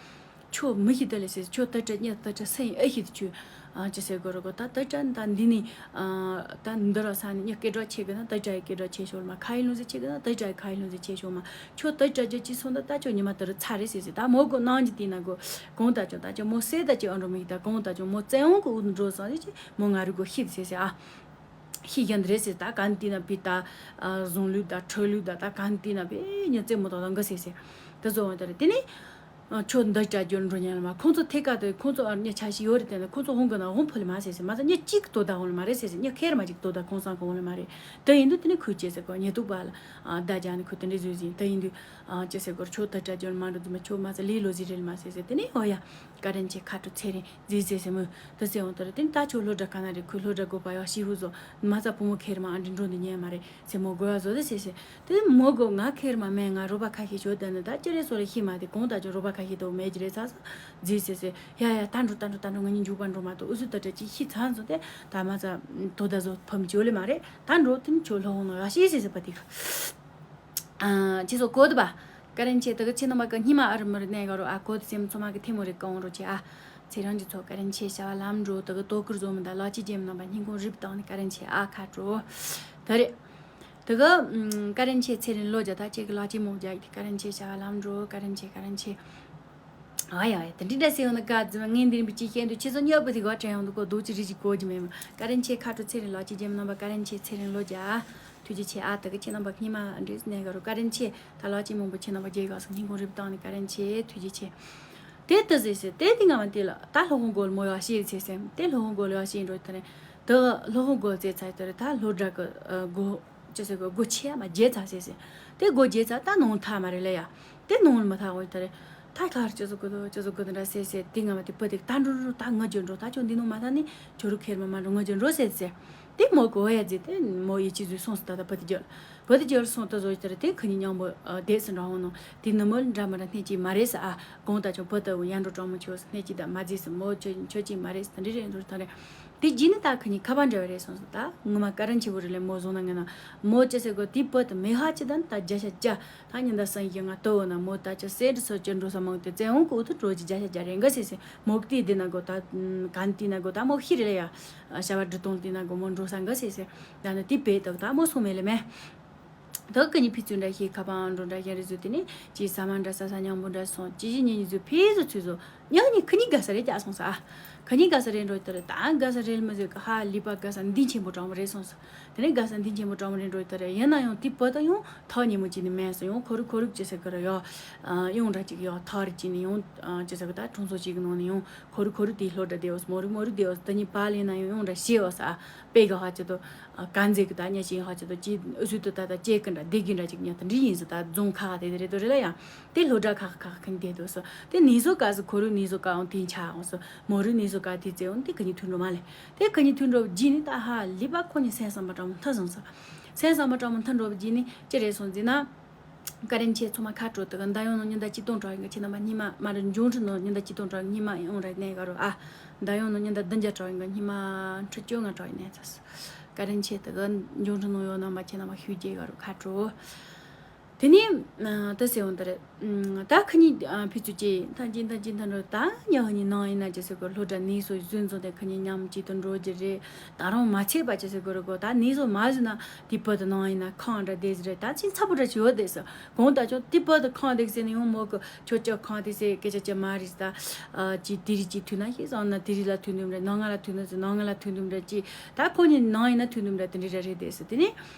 ཁྱོད་མི་ཤི་ད་ལེ་ཟེར། ཁྱོད་ད་ཅག་ཉ་ད་ཅག་སེང་ཨེ་ཤི་ད་ཁྱོད། ཨ་ཅི་ཟེར་གོ་ར་གོ་ད་ད་ཅག་ད་འདི་ནི། ཨ་ད་འདི་ར་ས་ནི་ཉ་སྐད་གྲགས་ཆེ་གི་ན་ད་ཅག་གི་སྐད་གྲགས་ཆེ་ཤོར་མ། ཁ་ཡི་ལུང་ཟེར་ཆེ་གི་ན་ད་ཅག་གི་ཁ་ཡི་ལུང་ཟེར་ཆེ་ཤོར་མ། ཁྱོད་ད་ཅག་ཅག་ཅི་སོང་ད་ད་ཁྱོད་ཉི་མ་ད་རུ་ཚ་རེད་ཟེར་ཟེར། ད་མོ་གོ་ནང་གི་དེ་ན་གོ་གོང་ད་ཅག་ད་ཅག་མོ་སེ་ད་ཅག་ཨ་འགྲོ་མི་ད་གོང་ད་ཅག་མོ་བཙན་འོང་གི་འུ་འགྲོ་སོང་ཟེར་ཅི་མོ་ང་རུ་གོ་ཤི་ཟེར་ཟེར་ཨ། ཤི་ཡན་རེད་ཟེར། ད་གན་དེ་ན་བི་ད་བཟུང་ལུགས་ད་ཁྲོ་ལུགས་ད་ད་གན་དེ་ན་བི་ཉ་རྩེ་མོ་ད་ད་འགའ་ཟེར་ཟེར། ད་བཟོ་བ་ད་རེད་དེ་ནི། ཁྱོད་འདི་ཅག་རྒྱུ་འགྲོ་ཉན་ལ་མ། ཁོང་ཚོ་ཐད་ཀ་དེ་ཁོང་ཚོ་ཨ་ཉ་ཆ་ཤི་ཡོད་རེད། དེ་ནི་ཁོང་ཚོ་ཧོང་གི་ན་ཧོང་ཕུ་ལ་མ་ཟེར་ཟེར། མ་ཚ་ཉ་གཅིག་དོ་ད་ཧོང་ལ་མ་རེད་ཟེར་ཟེར། ཉ་ཁེར་མ་གཅིག་དོ་ད་ཁོང་སང་གི་ཧོང་ལ་མ་རེད། དེ་ཡིན་དུས་དེ་ནི་ཁོས་ཅེ་ཟེར་གོ་ཉེ་དུ་པ་ལ་ཨ་ད་ཅག་ནི་ཁོས་དེ་འདྲ་བཟོས་ཟིན། དེ་ཡིན་དུས་ཨ་ཅེ་ཟེར་གོ་ཁྱོད་ད་ཅག་རྒྱུ་མ་འགྲོ་དུ་མ་ཁྱོད་མ་ཚ་ལི་ལོ་ཟི་རེད་མ་ཟེར་ཟེར། དེ་ནི་ཨོ་ཡ་ཀ་རན་ཆེ་ཁ་དྲོ་ཚེ་རིང་ཟི་ཟེར་མོ་དེ་ཟེར་འོང་དེ་རེད། དེ་ནི་ད་ཁྱོད་སློབ་གྲྭ་ག་ན་རེད། ཁོས་སློབ་གྲྭ་དགོས་པ་ཡ་ཤི་ཧུ་བཟོ་མ་ཚ་བུ་མོ་ཁེར་མ་ཨ་འདྲི་འགྲོ་འདི་ཉན་མ་རེད། ཚེ་མོ་གོ་བ་བཟོ་དེ་ཟེར་ཟེར། དེ་མོ་གོ་ང་ཁེར་མ་མེད། ང་རོ་པ་ཁ་ཤས་ཤོད་དེ་ནི་ད་ཅི་རེད་སོ་རེད་ཤི་མ་དེ་གོང་ད་ཅི་རོ་པ་ཁ་ཤས་དོ་མེད་ཀྱི་རེད་ཚ་ས་ཟེར་ཟེར་ཟེར། ཡ་ཡ་ད་འགྲོ་ད་འགྲོ་ད་འགྲོ་ང་གཉིས་འཇུག་པ་འགྲོ་མ་གཏོགས་ཨུ་སུ་ད་ད་ཅི་ཤི་ཚང་སོང་དེ་ད་མ་ཚ་དོ་ད་བཟོ་ཕམ་ཅོ་ལེ་མ་རེད། ད་འགྲོ་དེ་ནི་ཁྱོད་ལྷོ་ཧོང་ནང་ཡ་ཤི་ཟེར་ཟེར་པ་དེ་ག་ཨ་ཁྱེད་ཚོ་གོ་དུ་པ། ཀ་རན་ཆེ་ད་གི་ཁྱེད་རྣམ་པ་གི་སྙིང་མ་ཨ་རི་མི་རི་གནས་ག་རོ་ཨ་གོ་དུ་སེམས་ཚོ་མ་གི་ཐེ་མོ་རེ་གང་རོ་ཆེ་ཨ། ཚེ་རང་གི་ཚོ་ཀ་རན་ཆེ་བྱ་བ་ལམ་འགྲོ་ད་གི་དོ་ཁུར་བཟོ་མི་ད་ལག་ཅི་ཇེམ་རྣམ་པ་སྙིང་ཁོང་རིབ་བཏང་ནི་ཀ་རན་ཆེ་ཨ་ཁ་དྲོ། ད་རེད། ད་གི་ཀ་རན་ཆེ་ཚེ་རིང་ལོ་བརྒྱ་ད་ཁྱེད་གི་ལག་ཅི་མོ་བརྒྱ་ཡི་ཀ་རན་ཆེ་བྱ་བ་ལམ་འགྲོ་ཀ་རན་ཆེ་ཀ་རན་ཆེ། ཨ་ཡ་ཡ་ད་འདི་འདྲ་སེ་ཡོང་ན་དགའ་ཙི་མ་ངན་འདི་རིན་པོ་ཆེ་ཤེས་འདུག་ཁྱེད་ཚོ་ཉོབ་པོ་དེ་ག་དྲན་ཡོང་འདུག་གོ་རྡོ་ཅི་རི་ཅི་གོ་ཅི་མེད་མ། ཀ་རན་ཆེ་ཁ་དྲོ་ཚེ་རིང་ལག་ཅི་ཇེམ་རྣམ་པ་ཀ་རན་ཆེ་ཚེ་རིང་ལོ་བརྒྱ། ཐུགས་རྗེ་ཆེ་ཨ། ད་གི་ཁྱེད་རྣམ་པ་སྙིང་མ་འདྲེས་ནས་ག་རུ་ཀ་རན་ཆེ་ད་ལག་ཅི་མང་པོ་ཁྱེད་རྣམ་པ་རྒྱལ་ག་སོང་སྙིང་ཁོང་རིབ་བཏང་ནས་ཀ་རན་ཆེ་ཐུགས་རྗེ་ཆེ། དེ་ལྟ་ཟེར་ཟེར་དེ་དེ་ང་མ་དེ་ལ་ད་ལྷོ་ཁོང་གོལ་མོ་ཡ་ཤེས་ཚེ་སེམས་དེ་ལྷོ་ཁོང་གོལ་ཡ་ཤེས་འགྲོ་ད་རེད། ད་ལྷོ་ཁོང་གོལ་ཚེ་ཚ་ད་རེད། ད་ལྷོ་བྲག་གི་སྒོ་ཅི་ཟེར་གི་སྒོ་ཆེ་ཡ་མ་རྒྱལ་ཚ་ཟེར་ཟེར། དེ་སྒོ་རྒྱལ་ཚ་ད་ནང་ཐ་མ་རེད་ལ་ཡ། དེ་ནང་ལ་མ་ཐག་འོང་ད་རེད། ད་ཁར་ཅི་ཟེར་གི་འདུག་ཅི་ཟེར་གི་འདུག་འདྲ་ཟེར་ཟེར་དེ་ང་མ་དེ་པ་དེ་ད་འགྲོ་འགྲོ་ད་ང་རྒྱལ་འགྲོ་ད་ཁྱོད་འདི་ནང་མ་ཐག་ནི་ཁྱོད་རུ་ཁེར་མ་མ་འགྲོ་ང་རྒྱལ་འགྲོ་ཟེར་ཟེར། དེ་མོ་གོ་ཡ་ཟེར་དེ་མོ་ཡི་ཅི་ཟུས་སོང་སོ་ད་ད་བུ་དེ་རྒྱལ། བུ་དེ་རྒྱལ་སོང་ད་ཟོ་ཡི་ད་རེད། དེ་ཁ་ཉིན་མཉམ་པོ་བསྡད་སུ་འདྲ་འོང་ནོ། དེ་ནུ་མོ་འདྲ་མ་འདྲ་སྣེ་གཅིག་མ་རེད་ས་ཨ། དགོང་ད་ཆུང་བུ་ད་ཡར་འགྲོ་གྲོང་མོ་ཆོས་སུ་སྣེ་གཅིག་ད་མ་རྫིས་སུ་མོ་ཆོས་ཆོས་གཅིག་མ་རེད་ས་ད་འདི་རེད་འདུག་ད་རེད། དེ་རྗེས་ནི་ད་ཁ་ཉིན་ཁ་པར་འདྲ་བ་རེད་སོང་སོ་ད་ངོ་མ་ཀ་རན་ཆེ་བོ་རེད་ལེ་མོ་བཟུང་ན་ངན་ན་མོ་ཅི་ཟེར་གོ་དེ་བུ་ད་མེ་ཧ་ཅི་ད་ད་བརྒྱ་ཆ་བརྒྱ་ད་ཉིན་ད་སང་ཡི་ང་ལྟ་འོ་ན་མོ་ད་ཅི་སེ་འདྲི་སོ་ཅི་འགྲོ་ས་མང་དེ་བཙན་འོང་གི་འུ་ཐུ་འགྲོ་ཅི་བརྒྱ་ཆ་བརྒྱ་རེད་འགའ་ཟེར་ཟེར། མོ་གི་དེ་དེ་ན་གོ་ད་གན་དེ་ན་གོ་ད་མོ་ཤི་རེད་ལེ་ཡ། བྱ་བ་འབྲི་སྟོང་དེ་ན་གོ་མོ་འགྲོ་ས་འགའ་ཟེར་ཟེར། ད་ནི་དེ་བས་ད་ད་མོ་སོང་མེད་ལེ་མེ། ད་ཁ་ཉིན་ཕི་ཚུན་འདྲ་ཞིག་ཁ་པང་འགྲོ་འདྲ་ཞིག་རེ་ཟུ་དེ་ནི་ཅི་ཟ་མ་འདྲ་ས་ས་མཉམ་པོ་འདྲ་སོང་ཅི་ཞིག་ཉིན་ཉི་ཟུ་ཕི་ཟུ་ཚུ་ཟོ་ཉག་ཉི་ཁ་ཉིན་དགའ་ས་རེ་རྒྱག་སོང་ས་ཨ། ཁ་ཉིན་དགའ་ས་རེ་འགྲོ་ད་རེ་ད་དགའ་ས་རེ་མ་ཟེར་ག་ཧ་ལི་པ་དགའ་ས་འདི་ཆེན་པོ་གྲོང་མོ་རེ་སོང་ས། དེ་ནི་དགའ་ས་འདི་ཆེན་པོ་གྲོང་མོ་རེ་འགྲོ་ད་རེ་ཡིན་ན་ཡང་དེ་བུ་ད་ཡང་ཐག་ཉེ་མོ་ཅི་ནི་མེད་སོང་ཡང་ཁོ་རུ་ཁོ་རུ་ཅི་ཟེར་ག་ར་ཡོ། ཡང་འདྲ་ཅིག་ཡོ་ཐག་རི་ཅི་ནི་ཡང་ཅི་ཟེར་ག་ད་གྲོང་ཚོ་ཅིག་གི་ནང་ནི་ཡང་ཁོ་རུ་ཁོ་རུ་དེ་ལྷོ་འདྲ་དེ་འོ་མོ་རུ་མོ་རུ་དེ་འོ་ད་ཉི་པ་ལེ་ན་ཡང་ཡང་འདྲ་ཤེས་འོ་ས་ཨ། པེ་ག་ཧ་ཅི་དོ། ག་འཛེག་གི་ད་ཉ་ཤིང་ཧ་ཅི་དོ་ཅི་ཨུ་སུ་དོ་ད་ད་ཅེ་ཀི་འདྲ་བདེ་གི་འདྲ་ཅིག་ཉ་ད་འདྲི་ཡིན་སོ་ད་རྫོང་ཁ་ཁ་དེ་དེ་རེད་དོ་རེད་ལ་ཡང་དེ་ལྷོ་བྲག་ཁ་ཁ་ཁ་ཁ་འདེད་དོ་སོ་དེ་ནི་ཟོ་ག་སི་ཁོ་རུ་ནི་ཟོ་ག་འོང་དེ་ཆ་འོང་སོ་མོ་རུ་ནི་ཟོ་ག་དེ་ཙེ་འོང་དེ་ཁ་ཉི་ཐུན་འགྲོ་མ་ལེ། དེ་ཁ་ཉི་ཐུན་འགྲོ་བ་ཇི་ནི་ད་ཧ་ལི་པ་ཁོ་ཉི་སེམས་བསམ་པ་དྲང་མོ་མཐའ་བཟང་སོ། སེམས་བསམ་པ་དྲང་མོ་མཐའ་འགྲོ་བ་ཇི་ནི་ཅི་རེད་སོང་ཟེར་ན། ཀ་རན་ཆེ་ཚོ་མ་ཁ་དྲོ་དེ་ག་མདའ་ཡོང་ནོ་ཉི་ཟླ་གཅིག་སྟོང་དྲག་ཡིན་ག་ཁྱེད་རྣམ་པ་སྙིང་མ་མ་རེད་འབྱུང་འཕྲོད་ནོ་ཉི་ཟླ་གཅིག་སྟོང་དྲག་སྙིང་མ་ཡོང་རེད་གནས་ག་རོ་ཨ། མདའ་ཡོང་ནོ་ཉི་ཟླ་བདུན་བརྒྱ་དྲག་ཡིན་ག་སྙིང་མ་ཁྲི་བཅོ་ལྔ་དྲག་ཡིན་གནས་ཚ། ཀ་རན་ཆེ་དེ་ག་འབྱུང་འཕྲོད་ནོ་ཡོང་རྣམ་པ་ཁྱེད་རྣམ་པ་ཤུགས་རྒྱས་ག་རོ་ཁ་དྲོ། དེ་ནས་ད་ཟེར་འོང་ད་རེད། ད་ཁི་གཉིས་ཕི་ཚུ་ཅི་ཐང་ཅི་ཐང་ཅི་ཐང་འགྲོ། ད་ཉི་ཧ་ནི་ནང་ཡིན་ན་ཅི་ཟེར་གོ། སློབ་གྲྭ་ནས་སོ་བཟོས་ཚོ་དེ་ཁི་གཉིས་མཉམ་གཅིག་ཏུ་འགྲོ་རྒྱུ་རེད། ད་རུང་མ་ཚད་པ་ཅི་ཟེར་གོ་རེད་གོ། ད་ནས་སོ་མ་བཟོས་ན་དེ་བུ་དེ་ནང་ཡིན་ན་ཁང་འདྲ་བསྡད་ཟེར་རེད། ད་ཅི་ཚ་པོ་འདྲ་ཅི་ཡོད་བསྡད་ཟེར། གོང་ད་ཅོ་དེ་བུ་དེ་ཁང་བསྡད་ཟེར་ནས་ཡང་མོ་གི་ཁྱོད་ཅག་ཁང་དེ་ཟེར་སྐད་ཆ་ཅི་མ་རེད་ད། ཅི་དེ་རིགས་ཅི་ཐུག་ན་ཤེས་སོང་ན་དེ་རིགས་ལ་ཐུག་འདུག་འདྲ། ནང་ང་ལ་ཐུག་འདུག་ཟེར། ནང་ང་ལ་ཐུག་འདུག་འདྲ། ཅི་ད་ཁོ་གཉིས་ནང་ཡིན་ན་ཐུག་འདུག་འདྲ། དེ་འདྲ་རེད་བསྡད་ཟེར། དེ་ནས་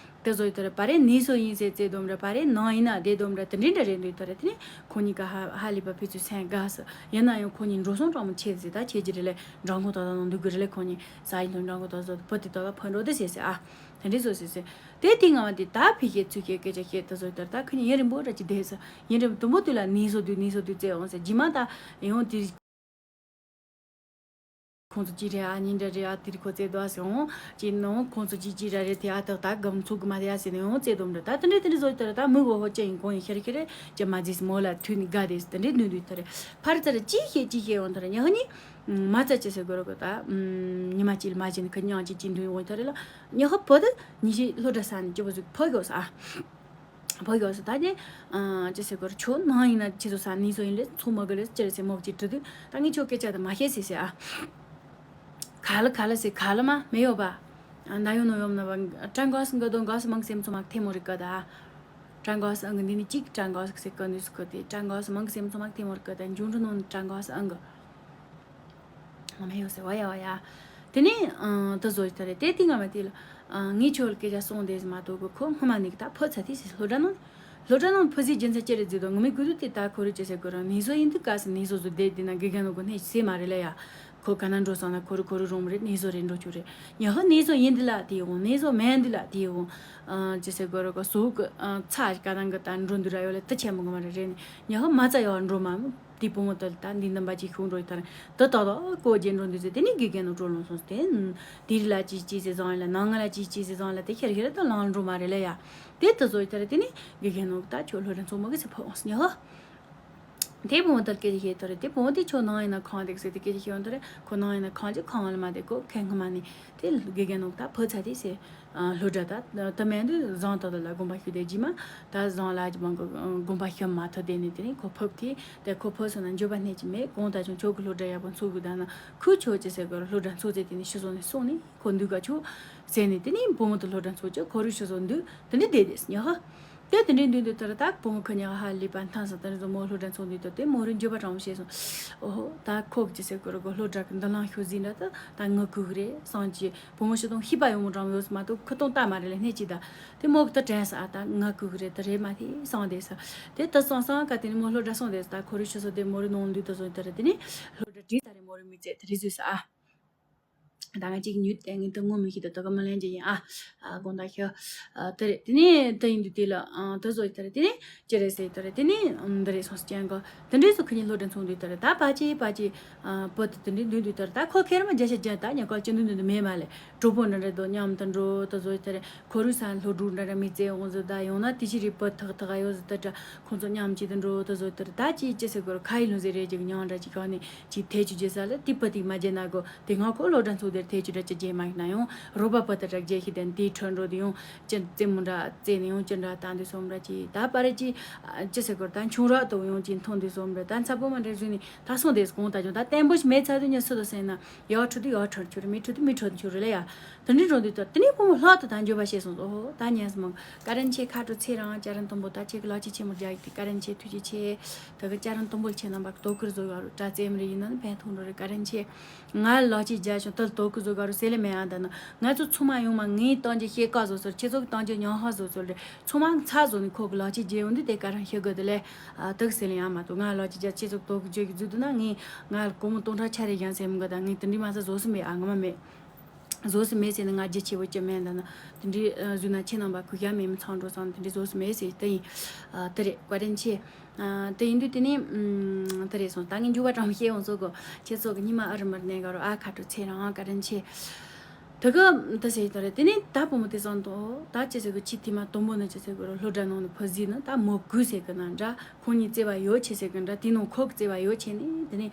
དེ་བཟོ་ཡི་ཐ་རེ་བ་རེ་ནས་སོ་ཡིན་ཟེར་བརྩེ་དོམ་ར་བ་རེ་ནང་ཡིན་ན་བསྡད་དོམ་ར། དེ་འདྲ་འདྲ་རེད་འདུག་ཐ་རེ། དེ་ནས་ཁོ་གཉིས་ཀ་ཧ་ཧ་ལས་པ་ཕི་ཚུ་སེམས་དགའ་སོ། ཡིན་ན་ཡང་ཁོ་གཉིས་འགྲོ་སོང་གྲངས་མང་ཆེ་ཟེར། ད་ཁྱེད་ཀྱི་རེ་ལས་འགྲོ་མགོ་ཏག་ཏག་ནང་འདུག་གི་རེ་ལས། ཁོ་གཉིས་ས་ཡིན་ལྷོད་འགྲོ་མགོ་ཏག་ཏག་བུ་དེ་ཏག་ཏག་ཕར་འགྲོ་དེ་ཟེར་ཟེར། ཨ་དེ་འདྲ་བཟོ་ཟེར་ཟེར། དེ་དེ་ང་བ་དེ་ད་ཕི་ཁྱེད་ཚུ་ཁྱེད་སྐད་ཆ་ཁྱེད་དེ་བཟོ་ཡི་ཐ་རེ། ད་ཁོ་གཉིས་ཡུན་རིང་པོ་འདྲ་ཅིག་བསྡད་སོ། ཡུན་རིང་དུམ་བུ་དུས་ལ་ནས་སོ་དུས་ནས་སོ་དུས་བཙལ་འོང་ཟེར། རྗེས་མ་ད་ཡང་དེ་ཁོང་ཚོ་ཅི་རེད། ཨ་ནི་འདྲ་རེད། ཨ་དེ་རིགས་ཁོ་བཙལ་དོ་ཟེར་འོང་། ཅི་ནང་ཁོང་ཚོ་ཅི་ཅི་ར་རེད། དེ་ཨ་ཏག་ཏག་སྒམ་ཚུགས་གི་མ་རེད་ཨ་ཟེར་ནས་འོང་བཙལ་དོམ་ར། ད་དེ་འདྲ་དེ་འདྲ་བཟོ་ཡི་ཐ་རེ། ད་མི་གོ་ཧོ་ཅི་ཡིན་གོང་ཡིན་ཤར་ཤར་རེད། ཅི་མ་ཟིས་མོ་ལ་ཐུག་ནི་དགའ་དེ་དེ་འདྲ་འདུག་འདུག་ཐ་རེ། ཕར་ཚར་ཅི་ཤེས་ཅི་ཤེས་འོང་ཐ་རེ། ཉི་ཧ་ནི་མ་ཚ་ཅི་ཟེར་གོ་ར་གོ། ད་ཉི་མ་གཅིག་ལ་མ་བྱིན་ཁ་ཉང་ཅི་ཅི་འདུག་འོང་ཐ་རེ་ལ། ཉི་ཧ་བུ་དེ་ཉི་ཤི་སློབ་གྲྭ་ས་ནས་སྐྱོ་བོ་ཟིག་ཕ་གོ་ས། ཨ་བུ་གོ་ས། ད་ནི་ཅི་ཟེར་གོ་ར། ཁྱོད་ནང་ཡིན་ན་ཁྱེད་ཚོ་ས་ནས་སོ་ཡིན་ལེ་ཚོ་མ་གི་ལེ་ཅི་རེད་ཟེར། མོ་གཅིག་དྲི་དུས་ད་ངས་ཁྱོད་སྐད་ཆ་དེ་མ་བཤད་ཟེར་ཟེར། ཨ་ག་ལ་ག་ལ་ཟེར། ག་ལ་མ་མེ་ཡོད་པ། ཨ་ད་ཡོང་ནོ་ཡོང་ནོ་བ། ཀྲང་གོ་སི་འགོ་དོ་གོ་སི་མང་སེམས་ཚོ་མ་ཐེ་མོ་རི་ཀ་ད། ཀྲང་གོ་སི་ཨང་གི་འདི་ནི་གཅིག་ཀྲང་གོ་སི་ཟེར་ཀ་འདུས་སུ་ཀ་དེ། ཀྲང་གོ་སི་མང་སེམས་ཚོ་མ་ཐེ་མོ་རི་ཀ་ད། འཇུ་འགྲོ་ནོ་ནི་ཀྲང་གོ་སི་ཨང་གི། ང་མ་ཡོད་ཟེར་བ་ཡ་བ་ཡ། དེ་ནས་ཨང་དེ་བཟོ་ཡི་ཐ་རེ། དེ་དེ་ང་མ་དེ་ལ་ཨང་ངས་ཁྱོད་ལ་སྐད་ཆ་གསུངས་དེ་ཟེར་མ་གཏོགས་གི་ཁོ་སྔོན་མ་ནས་ད་ཕོ་ཚ་དེ་ཟེར། སློབ་གྲྭ་ནང་སློབ་གྲྭ་ནང་ཕོ་ཟིག་རྒྱུ་མཚན་ཅི་རེད་ཟེར་དོ། ངོ་མའི་གུ་དུ་དེ་ད་ཁོ་རེ་ཅི་ཟེར་གོ་ར། ནས་སོ་ཡིན་དུས་ག་ཟེར་ནས་སོ་བཟོ་བསྡད་དེ་ན་དགེ་རྒན་ནོ་གི་སྣེ་ཟེར་མ་རེད་ལ་ཡ། ཁོ་ག་ན་འགྲོ་སོང་ན་ཁོ་རུ་ཁོ་རུ་རུང་རེད། ནས་སོ་རེད་འགྲོ་ཆོག་རེད། ཉི་ཧ་ནས་སོ་ཡིན་དུས་ལ་དེ་འོང་། ནས་སོ་མེད་དུས་ལ་དེ་འོང་། ཨང་ཅི་ཟེར་གོ་ར་གོ་སོ་གི་ཨང་ཚ་ག་ནང་གི་ད་འགྲོ་འདུག་ར་ཡོད་ལ་དེ་ཆེན་མོ་གི་མ་རེད་རེད། ནས་ཉི་ཧ་མ་ཚ་ཡོད་འགྲོ་མ། དེ་བུ་མོ་དེ་ད་འདི་འདམ་པ་ཅིག་ཤུགས་འགྲོ་ཡི་ཐ་རེ། དེ་ཏག་ཏག་གོ་རྒྱན་འགྲོ་འདུག་ཟེར། དེ་ནི་དགེ་རྒན་ནོ་འགྲོ་ལོང་སོང་ཟེར། དེ་དེ་རི་ལ་ཅི་ཅི་ཟེར་བཟང་ལ་ནང་ང་ལ་ཅི་ཅི་ཟེར་བཟང་ལ་དེ་ཁེར་ཁེར་ད་ལང་འགྲོ་མ་རེད་ལ་ཡ། དེ་དེ་བཟོ་ཡི་ཐ་རེ། དེ་ནི་དགེ་རྒན་ནོ་ད་ཁྱོད་སློབ་གྲྭ་ཚོགས་མ་གི་ཟེར་ཕོ་འོང་སྙ་ཧོ། དེ་བུ་མོ་དེ་སྐད་ཆ་བཤད་ཐ་རེ། དེ་བུ་མོ་དེ་ཁྱོད་ནང་ཡིན་ན་ཁང་བསྡད་ཟེར་དེ་སྐད་ཆ་བཤད་ཡོང་ཐ་རེ། ཁོ་ནང་ཡིན་ན་ཁང་ཅི་ཁང་ལ་མ་བསྡད་གོ་ཁེ་སྔ་མ་ནི་དེ་དགེ་རྒན་ནོ་ད་ཕོ་ཚ་དེ་ཟེར། སློབ་གྲྭ་ད་ད་མེད་དུས་བཟང་ཏག་ཏག་ལ་དགོངས་པ་ཞུ་དེ་རྗེས་མ་ད་བཟང་ལ་ཅི་བང་གི་དགོངས་པ་ཞུ་མ་ཐུབ་དེ་ནས་དེ་ནས་ཁོ་ཕུབ་དེ་དེ་ཁོ་ཕུབ་སོང་ན་འགྱོད་པ་སྣེ་ཅི་མེད། གོང་ད་ཅུང་ཆོག་གི་སློབ་གྲྭ་ཡག་པོ་འཚོགས་དགོས་ད་ན་ཁུ་ཆོ་ཅི་ཟེར་གི་སློབ་གྲྭ་འཚོགས་ཚེ་དེ་ནས་ཤི་སོང་ནས་སོང་ནས་ཁོ་འདུག་ག་ཆོག་ཟེར་ནས་དེ་ནས་བུ་མོ་དེ་སློབ་གྲྭ་འཚོགས་ཀྱི་ཁོ་རུ་ཤི་སོང་འདུག་དེ་འདྲ་བསྡད་དེ་ཉི་ཧ། དེ་དེ་འདྲའི་འདུག་འདུག་ད་ར་ད་བུ་མོ་ཁོ་ཉག་ཧ་ལས་པ་མཐའ་སོང་ད་རེས་ཚོ་མོ་སློབ་གྲྭ་འཚོགས་འདུག་ད་དེ་མོ་རུ་འགྱོད་པ་དྲང་བཤད་སོང་། ཨོ་ཧོ་ད་ཁོ་གི་ཅི་ཟེར་གི་རེད་གོ་སློབ་གྲྭ་གི་མདུན་ལམ་ཤོད་ཟིན་འདྲ་ད་ད་ངུ་གི་རེད་བསམ་གྱི་བུ་མོ་ཤི་དོང་ཤི་པ་ཡོང་མོ་དྲང་ཡོད་མ་གཏོགས་ཁུ་སྟོང་ལྟ་མ་རེད་ལ་སྣེ་གཅིག་ད་དེ་མོ་གི་ད་དྲན་ས་ཨ་ད་ངུ་གི་རེད་ད་རེད་མ་དེ་བསམ་བསྡད་ས་དེ་ད་བསམ་བསམ་ག་དེ་ནི་མོ་སློབ་གྲྭ་སོང་བསྡད་ས་ད་ཁོ་རུ་ཤི་སོང་དེ་མོ་རུ་ནང་འདུག་ད་སོང་ད་རེད་དེ་ནི་སློབ་གྲྭ་བྲིས་ད་རེད་མོ་རུ་མི་ཚེ་ད་རེད་བཟོས་ས་ཨ། ད་ང་གཅིག་ཉུལ་ཏེ་ངས་ད་ངོ་མི་ཤེས་ད་ད་ག་མ་ལན་ཅི་ཡིན་ཨ། ཨ་དགོངས་དག་ཞུ། ཨ་དེ་རེད་དེ་ནས་དེ་ཡིན་དུས་དེ་ལ་ཨ་དེ་བཟོ་ཡི་དེ་རེད་དེ་ནས་ཅི་རེད་ཟེར་དེ་རེད་དེ་ནས་ཨམ་འདི་རེད་སོང་ཟེར་ཀྱང་གོ་དེ་འདྲས་སུ་ཁི་གཉིས་སློབ་གྲྭ་ཚོགས་འདུས་དེ་རེད་ད་པ་ཅི་པ་ཅི་ཨ་བུ་དེ་དེ་འདྲས་འདུས་འདུས་དེ་རེད་ད་ཁོ་ཁེར་མ་བརྒྱ་ཆ་བརྒྱ་ད་ཉེ་ཁོ་ཅི་འདུས་འདུས་འདུས་མེད་མ་ལས་གྲོགས་པོ་འདྲ་འདྲ་དོ་མཉམ་དུ་འགྲོ་དེ་བཟོ་ཡི་དེ་རེད་ཁོ་རུ་ས་སློབ་ཕྲུག་འདྲ་འདྲ་མི་ཚེ་འོང་ཟེར་ད་ཡོང་ན་དེ་ཕྱི་རིག་པ་ཐག་ཐག་ཡོད་ཟེར་དེ་འདྲ་ཁོང་ཚོ་མཉམ་གཅིག་ཏུ་འགྲོ་དེ་བཟོ་དེ་རེད་ད་ཅི་ཅི་ཟེར་དགོས་རེད་ཁ་ཡི་ལུང་ཟེར་རེད་ཅིག་མྱང་འདྲ་ཅིག་གང་ནས། ཅིག་ཐེ་ཆུ་རྒྱས་ས་ལ་དེ་བུ་དེ་མ་རྒྱས་ན་གོ་དེ་སྔ་ཁོ་སློབ་གྲྭ་ཚོགས་དེར་ཐེ་ཆུ་འདྲ་ཅི་རྒྱས་མ་ཡིན་ན་ཡང་རོགས་པ་བུ་དེ་འདྲ་རྒྱས་ཤི་དེ་དེའི་ཁྲོད་འགྲོ་དེ་ཡང་ཅི་རྩེད་མོ་འདྲ་རྩེ་ནས་ཡང་ཅི་འདྲ་བཏང་དུས་སོང་འདྲ་ཅི་ད་པ་རེ་ཅི་ཅི་ཟེར་གོ་ད་ཆུང་རག་ཏུ་ཡང་ཅི་མཐོང་དུས་སོང་འདྲ་ད་མཚར་པོ་མ་འདྲ་བཟོས་ནས་ད་སོང་དེ་གོང་ད་ཅུང་ད་བརྟན་པོ་ཞིག་མེད་ཚར་དུས་ཉི་སུ་དུ་སེང་ན་ཡག་ཁྲོད་དུ་ཡག་ཁྲོད་ཆུ་རེ་མི་ཁྲོད་དུ་མི་ཁྲོད་ཆུ་རེ་ལ་ཡ། དེ་འདྲའི་འགྲོ་འདུག་ད་དེ་ནས་བུ་མོ་ལྷག་ཏུ་ད་འགྱོད་པ་བྱས་སོང་། ཨོ་ད་ཉན་སོང་། ཀ་རན་ཆེ་ཁ་དྲོ་ཚེ་རང་ཅ་རན་དུམ་བུ་ད་ཁྱེད་ཀྱི་ལག་ཁྱེར་ཆེན་མོ་རྒྱག་གི་ཀ་རན་ཆེ་ཐུགས་རྗེ་ཆེ། ད་གི་ཅ་རན་དུམ་བུ་ཁྱེད་རྣམ་པ་དོ་ཁུར་བཟོ་ག་རུ་དྲ་རྩེ་མི་རེ་ཡིན་ན་ནི་ཕན་ཐོགས་འགྲོ་རེད་ཀ་རན་ཆེ། ང་ལག་ཁྱེར་རྒྱག་བྱུང་དལ་དོ་ཁུར་བཟོ་ག་རུ་ཟེར་ལེ་མེད་ཨ་ད་ནི་ང་ཚོ་ཚང་མ་ཡོང་མ་ངའི་གཏམ་རྒྱུད་ཤེས་ཀ་བཟོ་ཚོར་ཁྱེད་ཚོ་གི་གཏམ་རྒྱུད་ཉམས་ཧ་བཟོ་ཚོར་རེད་ཚང་མ་ཚ་བཟོ་ནི་ཁོ་གི་ལག་ཁྱེར་རྒྱག་ཡོང་དུས་དེ་ཀ་རན་ཤེས་དགོས་དེ་ལས་ད་གི་ཟེར་ལེ་ཡང་མ་གཏོགས་ང་ལག་ཁྱེར་རྒྱག་ཁྱེད་ཚོ་གི་དོ་ཁུར་བྱེད་གི་བཟོ་དུ་ན་ངས་ང་སྒོར་མོ་སྟོང་ཕྲག་ཆ་རེ་ཡང་ཟེར་མི་དགོས་ད་ངས་དེ་འདྲའི་མ་ཚད་བཟོ་སུ་མེད་ཨ་ངོ་མ་མེད། བཟོ་སྲིད་མེད་ཟེར་ན་ང་རྒྱལ་ཆེ་བོ་ཅི་མེད་འདི་ན་དེ་འདྲའི་བཟོས་ན་ཁྱེད་རྣམ་པ་གུས་ཞབས་མེད་མི་ཚང་འགྲོ་ཚང་དེ་འདྲའི་བཟོ་སྲིད་མེད་ཟེར་དེ་ཡིན། དེ་རེད་བཀའ་དྲིན་ཆེ། དེ་ཡིན་དུས་དེ་ནས་དེ་རེད་སོང་ད་ངས་འགྱུར་བ་གྲངས་བཤད་ཡོང་ཚོ་གོ་ཁྱེད་ཚོ་གི་ཉི་མ་ཨ་རི་མར་གནས་ག་རོ་ཨ་ཁ་དྲོ་ཚེ་རང་ཨ་བཀའ་དྲིན་ཆེ། དེ་གི་དེ་ཟེར་དེ་རེད་དེ་ནས་ད་བུ་མོ་དེ་སང་དོ་ད་ཅི་ཟེར་གི་ཆི་ཐི་མ་དུམ་བུ་ནི་ཅི་ཟེར་གི་རོ་སློབ་གྲྭ་ནང་ནས་བུ་ཟིག་ནི་ད་མོ་གུས་ཟེར་གི་ན་འདྲ། ཁོང་གཉིས་བརྩེ་བ་ཡོད་ཆེ་ཟེར་གི་འདྲ། དེ་ནང་ཁོག་གི་བརྩེ་བ་ཡོད་ཆེ་ནི་དེ་ནས་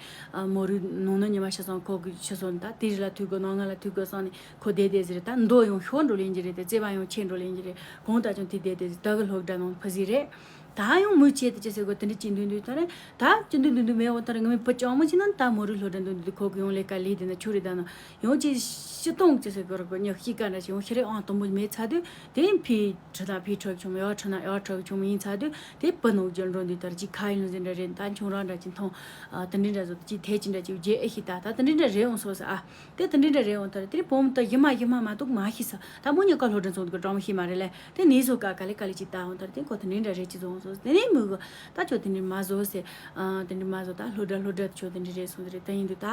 མོ་རུ་ནང་ནི་ཉི་མ་ཤི་སོང་ཁོག་གི་ཤི་སོང་ད་དེ་རི་ལ་ཐུག་གི་ནང་ང་ལ་ཐུག་གི་སོང་ནས་ཁོ་བསྡད་བསྡད་ཟེར་ད་མདོ་ཡང་ཤོར་འགྲོ་ལེན་གྱི་རེད་དེ་བརྩེ་བ་ཡང་ཆེ་འགྲོ་ལེན་གྱི་རེད་གང་ལྟར་ཀྱང་དེ་བསྡད་དེ་ད་གི་སློབ་གྲྭ་ནང་ཕུ་ཟིག་རེད། ད་ཡང་མོས་ཆེད་དུ་ཅི་ཟེར་གོ་དེ་འདྲ་ཅིག་འདུག་འདུག་ད་རེད། ད་ཅི་འདུག་འདུག་འདུག་མེད་འོང་ད་རེད། ངས་མི་བུ་ཅང་མོ་ཅི་ན་ད་མོ་རུ་སློབ་གྲྭ་འདུག་འདུག་ཁོ་གི་ཡང་ལས་ཀ་ལས་དེ་ན་ཆུ་རེད་ད་ན་ཡང་ཅི་ཤི་སྟོང་ཅི་ཟེར་གོ་ར་གོ་ཉག་ཤི་ཀ་འདྲ་ཅི་ཡང་ཤི་རེད་ཨང་དང་པོ་མེད་ཚ་དུས་དེ་ཕི་ཁྲི་ད་ཕི་ཁྲག་ཆུང་ཡ་ཁྲི་ན་ཡ་ཁྲག་ཆུང་ཡིན་ཚ་དུས་དེ་བུ་ནོ་རྒྱུ་འགྲོ་འདུག་ད་རེད། ཅི་ཁ་ཡིན་ལུང་ཟིན་འདྲ་རེད། ད་ཆུང་རང་འདྲ་ཅི་མཐོང་ཨ་དེ་འདྲ་འདྲ་ཟོ་ཅི་ཐེ་ཅི་འདྲ་ཅི་རྗེ་ཨེ་ཤི་ད་ད་དེ་འདྲ་འདྲ་རེད་འོང་སོ་ས་ཨ། དེ་དེ་འདྲ་འདྲ་རེད་འོང་ད་རེད། དེ་རིང་བུ་མོ་ད་ཡི་མ་ཡི་མ་མ་གཏོགས་མ་ཤི་ས། ད་མོ་ཉི་ཀ་སློབ་གྲྭ་ཚོགས་འདུ་གི་གྲོང་ཤི་མ་རེད་ལས། དེ་ནས་སོ་ཀ་ཀ་ལེ་ཀ་ལེ་ཅིག་ད་འོང་ད་རེད། དེ་ཁོ་དེ་འདྲ་འདྲ་རེད་ཅི་བཟོ་འོང་སོ། དེ་ནས་མོས་གི་ད་ཁྱོད་དེ་འདྲ་མ་བཟོ་ཟེར། ཨ་དེ་འདྲ་མ་བཟོ། ད་སློབ་གྲྭ་སློབ་གྲྭ་ཁྱོད་དེ་འདྲ་རེད་སོང་ད་རེད། དེ་ཡིན་དུས་ད་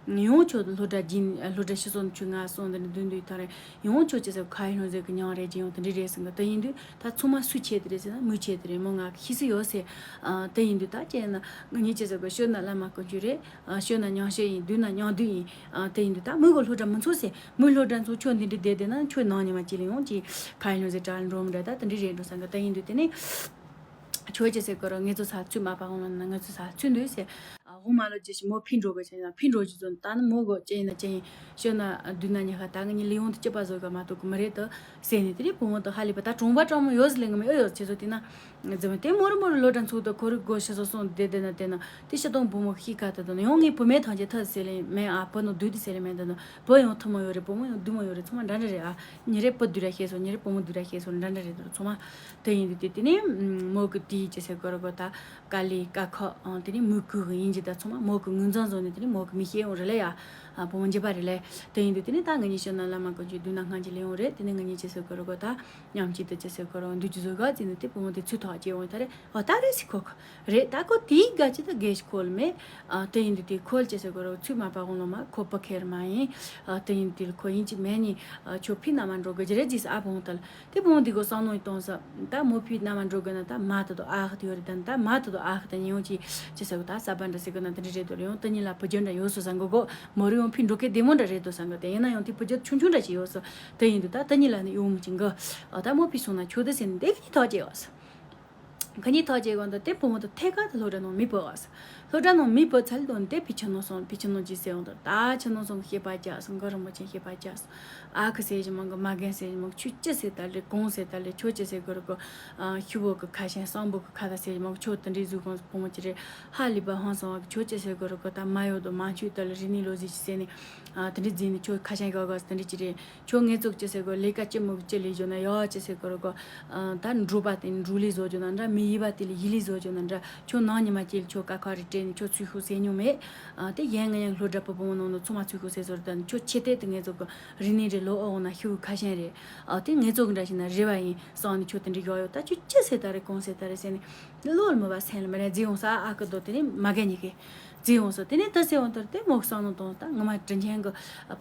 ཡང་ཁྱོད་སློབ་གྲྭ་རྒྱུན་སློབ་གྲྭ་ཤི་སོང་ཆུ་ང་སོང་དེ་འདྲ་འདུག་འདུག་ད་རེད། ཡང་ཁྱོད་ཅི་ཟེར་ཁ་ཡི་ལྷུང་ཟེར་གི་མྱང་རེད་ཅི་ཡང་དེ་འདྲ་རེད་སོང་གི། དེ་ཡིན་དུས་ད་ཚང་མ་སུ་ཆེད་དེ་རེད་ཟེར་ན་མོས་ཆེད་དེ་རེད། མོ་ང་གི་ཤི་སི་ཡོད་ཟེར། ཨ་དེ་ཡིན་དུས་ད་ཅི་ཡིན་ན་ང་གཉིས་ཅི་ཟེར་གི་ཤོད་ན་བླ་མ་དཀོན་མཆོག་རེད། ཨ་ཤོད་ན་མྱང་ཤོད་ཡིན། སྡུག་ན་མྱང་སྡུག་ཡིན། ཨ་དེ་ཡིན་དུས་ད་མོས་གི་སློབ་གྲྭ་མི་ཚུགས་ཟེར། མོས་སློབ་གྲྭ་ཚུགས་ཁྱོད་འདི་འདྲ་བསྡད་བསྡད་ན་ཁྱོད་ནང་ཉི་མ་གཅིག་ལ་ཡོང་གི་ཁ་ཡི་ལྷུང་ཟེར་གྲྭ་ལ་འགྲོ་མི་འདྲ་ད་དེ་འདྲ་རེད་འགྲོ་སོང་གི། དེ་ཡིན་དུས་དེ་ནས་ཁྱོད་ཅི་ཟེར་གི་རོ་ངེད་ཚོ་ས་ཚུད་མ་པ་འོང་ལ་ན་ངེད་ཚོ་ས་ཚུད་འདུག་ཟེར། ཨ་དབུ་མ་ལོ་ཅི་ཞིག་མོ་ཕི་འགྲོ་གི་ཆེ་ན་ཕི་འགྲོ་ཅི་ཚོ་ད་ནི་མོ་གི་ཅི་ཡིན་ན་ཅི་ཡིན། ཤོད་ན་སྡུག་ན་ཉི་ཤ་ད་ངི་ཉི་ལི་ཡོང་དུ་སྐྱིད་པ་བཟོ་གི་མ་གཏོགས་གི་མི་རེད་དོ་ཟེར་ནས། དེ་རིང་བུ་མོ་དང་ཧ་ལས་པ་ད་གྲོང་པ་གྲོང་མོ་ཡོད་ཟེར་ལེ་ངི་མི་ཨེ་ཡོད་ཁྱེད་ཚོ་དེ་ན། རྫུན་མ་དེ་མོ་རུ་མོ་རུ་སློབ་གྲྭ་ཚུགས་དང་ཁོ་རུ་སྒོ་ཕྱི་སོ་སོང་བསྡད་བསྡད་ན་བསྡད་ན་དེ་ཕྱི་དང་བུ་མོ་ཤི་ཁ་ཐུག་དང་ཡང་ངའི་བུ་མེད་ཐང་ཆད་ཐག་ཟེར་ལེ་མེད་ཨ། བུ་ནོ་བདུད་དེ་ཟེར་ལེ་མེད་དང་བུ་ཡང་ཐུ་མོ་ཡོད་རེད། བུ་མོ་ཡང་བདུད་མོ་ཡོད་རེད། ཚང་མ་འདྲ་འདྲ་རེད་ཨ། ཉི་རེ་བུ་བདུད་ར་ཤེས་སོ་ཉི་རེ་བུ་མོ་བདུད་ར་ཤེས་སོ་འདྲ་འདྲ་རེད་དང་ཚང་མ་དེ་ཡིན་དུས་དེ་དེ་ནས་མོ་གི་དེའི་ཅི་ཟེར་གོ་ར་གོ་ད་དཀའ་ལས་དཀའ་ཁག་དེ་ནས་མོས་གུས་གི་ཡིན་གྱི་ད་ཚང་མ་མོ་གི་ངོས་འཛིན་བཟོ་ནས་དེ་ནས་མོ་གི་མི་ཤེས་ཡོང་རེད་ལེ་ཡ། བུ་མོ་འཇིབ་པ་རེད་ལེ། དེ་ཡིན་དུས་དེ་ནས་ད་ང་གཉིས་ཤི་ན་བླ་མ་དཀོན་མཆོག་སྡུག་ན་སྔ་ཅི་ལེ་ཡོང་རེད། དེ་ནས་ང་གཉིས་ཅི་ཟེར་གོ་ར་གོ་ད། མཉམ་གཅིག་ཏུ་ཅི་ཟེར་ཁོ་རང་འདུག་ཅི་བཟོ་ག་ཅི་ནི་དེ་བུ་མོ་དེ་ཚུར་ཐག་བཅད་འོང་ད་རེད། འོ་ད་རེད་སི་ཁོ་ཁོ་རེད། ད་ཁོ་དེའི་ག་ཅི་ད་གེ་ཞིག་ཁོལ་མེད། ཨ་དེ་ཡིན་དུས་དེ་ཁོལ་ཅི་ཟེར་ཁོ་རང་ཚུར་མ་པ་གོང་ལོ་མ་ཁོ་པ་ཁེར་མ་ཡིན། ཨ་དེ་ཡིན་དུས་ཁོ་ཡིན་གཅིག་མེད་ནི་ཨ་ཁྱོད་ཕི་ན་མ་འགྲོ་གི་ཅི་རེད་ཅི་ཟེར། ཨ་བུ་མོ་དལ་དེ་བུ་མོ་དེ་གོ་བསམ་མནོ་གཏོང་ས་ད་མོ་ཕི་ན་མ་འགྲོ་གི་ན་ད་མ་ད་དོ་ཨ་ཧ་དེ་ཡོད་རེད། ད་ད་མ་ད་དོ་ཨ་ཧ་ད་ཉིན་ཡོང་ཅི་ཅི་ཟེར་གོ་ད་ས་པ་འདྲ་ཟེར་གི་ན་དེ་འདྲ་རེད་དོ་རེད། ཡོང་ད་ཉིན་ལ་བུ་རྒྱུ་འདྲ་ཡོད་སོ་ས་མགོ་གོ་མོ་རུ་ཡོང་ཕི་འགྲོ་གི་བདེ་མོ་འདྲ་རེད་དོ་ས་མགོ་དེ་ཡིན་ན་ཡང་དེ་བུ་རྒྱུ་ཆུང་ཆུང་འདྲ་ཅི་ཡོད་སོ། དེ་ཡིན་དུས་ད་ལྟ་ཉིད་ལ་ནི་ཡོང་མི་ཅིང་གི་ཨ་ད་མོ་ཕི་སོང་ན་ཆོག་དེ་ཟེར་ནས་དེ་ཁི་ཐག་བཅད་བ་སོ། ཁ་ཉིད་ཐག་བཅད་གོང་དུ་དེ་བུ་མོ་དུ་ཐད་ཀར་དུ་སློབ་གྲྭ་ནང་མི་བུད་བ་སོ། སློབ་གྲྭ་ནང་མི་བུད་ཚར་དོན་དེ་ཕི་ཆུ་ནང་སོང་ཕི་ཆུ་ནང་ཅི་ཟེར་འོང་དུ་ད་ཆུ་ནང་སོང་གི་བཤད་པ་རྒྱག་སོང་གི་རིན་པོ་ཆེ་བཤད་པ་རྒྱག་སོང་། ཨ་ཁུ་ཟེར་གྱི་མང་གི་མ་རྒན་ཟེར་གྱི་མང་གི་ཆུ་ཅི་ཟེར་ད་ལེ་གོང་ཟེར་ད་ལེ་ཆོ་ཅི་ཟེར་གི་རུ་གི་ཤུ་བོ་གི་ཁ་ཤན་སང་བོ་གི་ཁ་ད་ཟེར་གྱི་མང་གི་ཆོ་དེ་འདྲའི་གཟུགས་གོང་བུ་མོ་ཅི་རེད། ཧ་ལི་པ་ཧང་སོང་བ་གི་ཆོ་ཅི་ཟེར་གི་རུ་གི་ད་མ་ཡོད་དོ་མ་འཆུས་ད་ལེ་རི་ནི་ལོ་ཟི་ཅི་ཟེར་ནི། ཨ་དེ་འདྲ་འཛིན་ནས་ཁྱོད་ཁ་ཤས་ག་ག་དེ་འདྲ་ཅི་རེད། ཁྱོད་ངེད་ཚོ་ཅི་ཟེར་གོ་ལས་ཀ་ཅི་མོ་ཅི་ལས་བརྗོད་ན་ཡོད་ཅི་ཟེར་གོ་རོ་གོ་ཨ་ད་འགྲོ་པ་དེ་འགྲོ་ལས་བཟོ་རྒྱུ་ན་འདྲ་མི་ཡིད་པ་དེ་ལས་ཡིད་ལས་བཟོ་རྒྱུ་ན་འདྲ་ཁྱོད་ནང་ཉི་མ་ཅི་ལ་ཁྱོད་ཀ་ཁ་རེ་སྤྲད་ནས་ཁྱོད་ཚུལ་ཤུགས་ཟེར་མྱོང་མེད། ཨ་དེ་ཡན་ང་ཡང་སློབ་གྲྭ་པོ་པོ་ནང་ནང་ཚང་མ་ཚུལ་ཤུགས་ཟེར་བཟོ་ར་ད་ཁྱོད་ཆེ་དེ་དེ་ངེད་ཚོ་གི་རིག་གནས་རེ་ལོ་ཨོ་ན་ཤུགས་ཁ་ཤས་རེད། ཨ་དེ་ངེད་ཚོ་གི་འདྲ་ཞིག་ན་རེ་བ་ཡིན་སང་ནས་ཁྱོད་དེ་འདྲ་ཡོད་ཡོད་ད་ཁྱོད་ཅི་ཟེར་ད་རེ་གོང་ཟེར་ད་རེ་ཟེར་ནས་བློ་ལ་མོ་བ་སེམས་ལ་མ་རེ་རྫི་ཡོང་ས་ཨ་ཁུ་དོ་དེ་ནས་མ་རྒན་ཉི་གེ་རྫི་ཡོང་ས་དེ་ནས་ད་ཟེར་འོང་དོར་དེ་མོ་བསམ་བློ་གཏོང་ད་ངོ་མ་དྲིན་ཆེན་གི་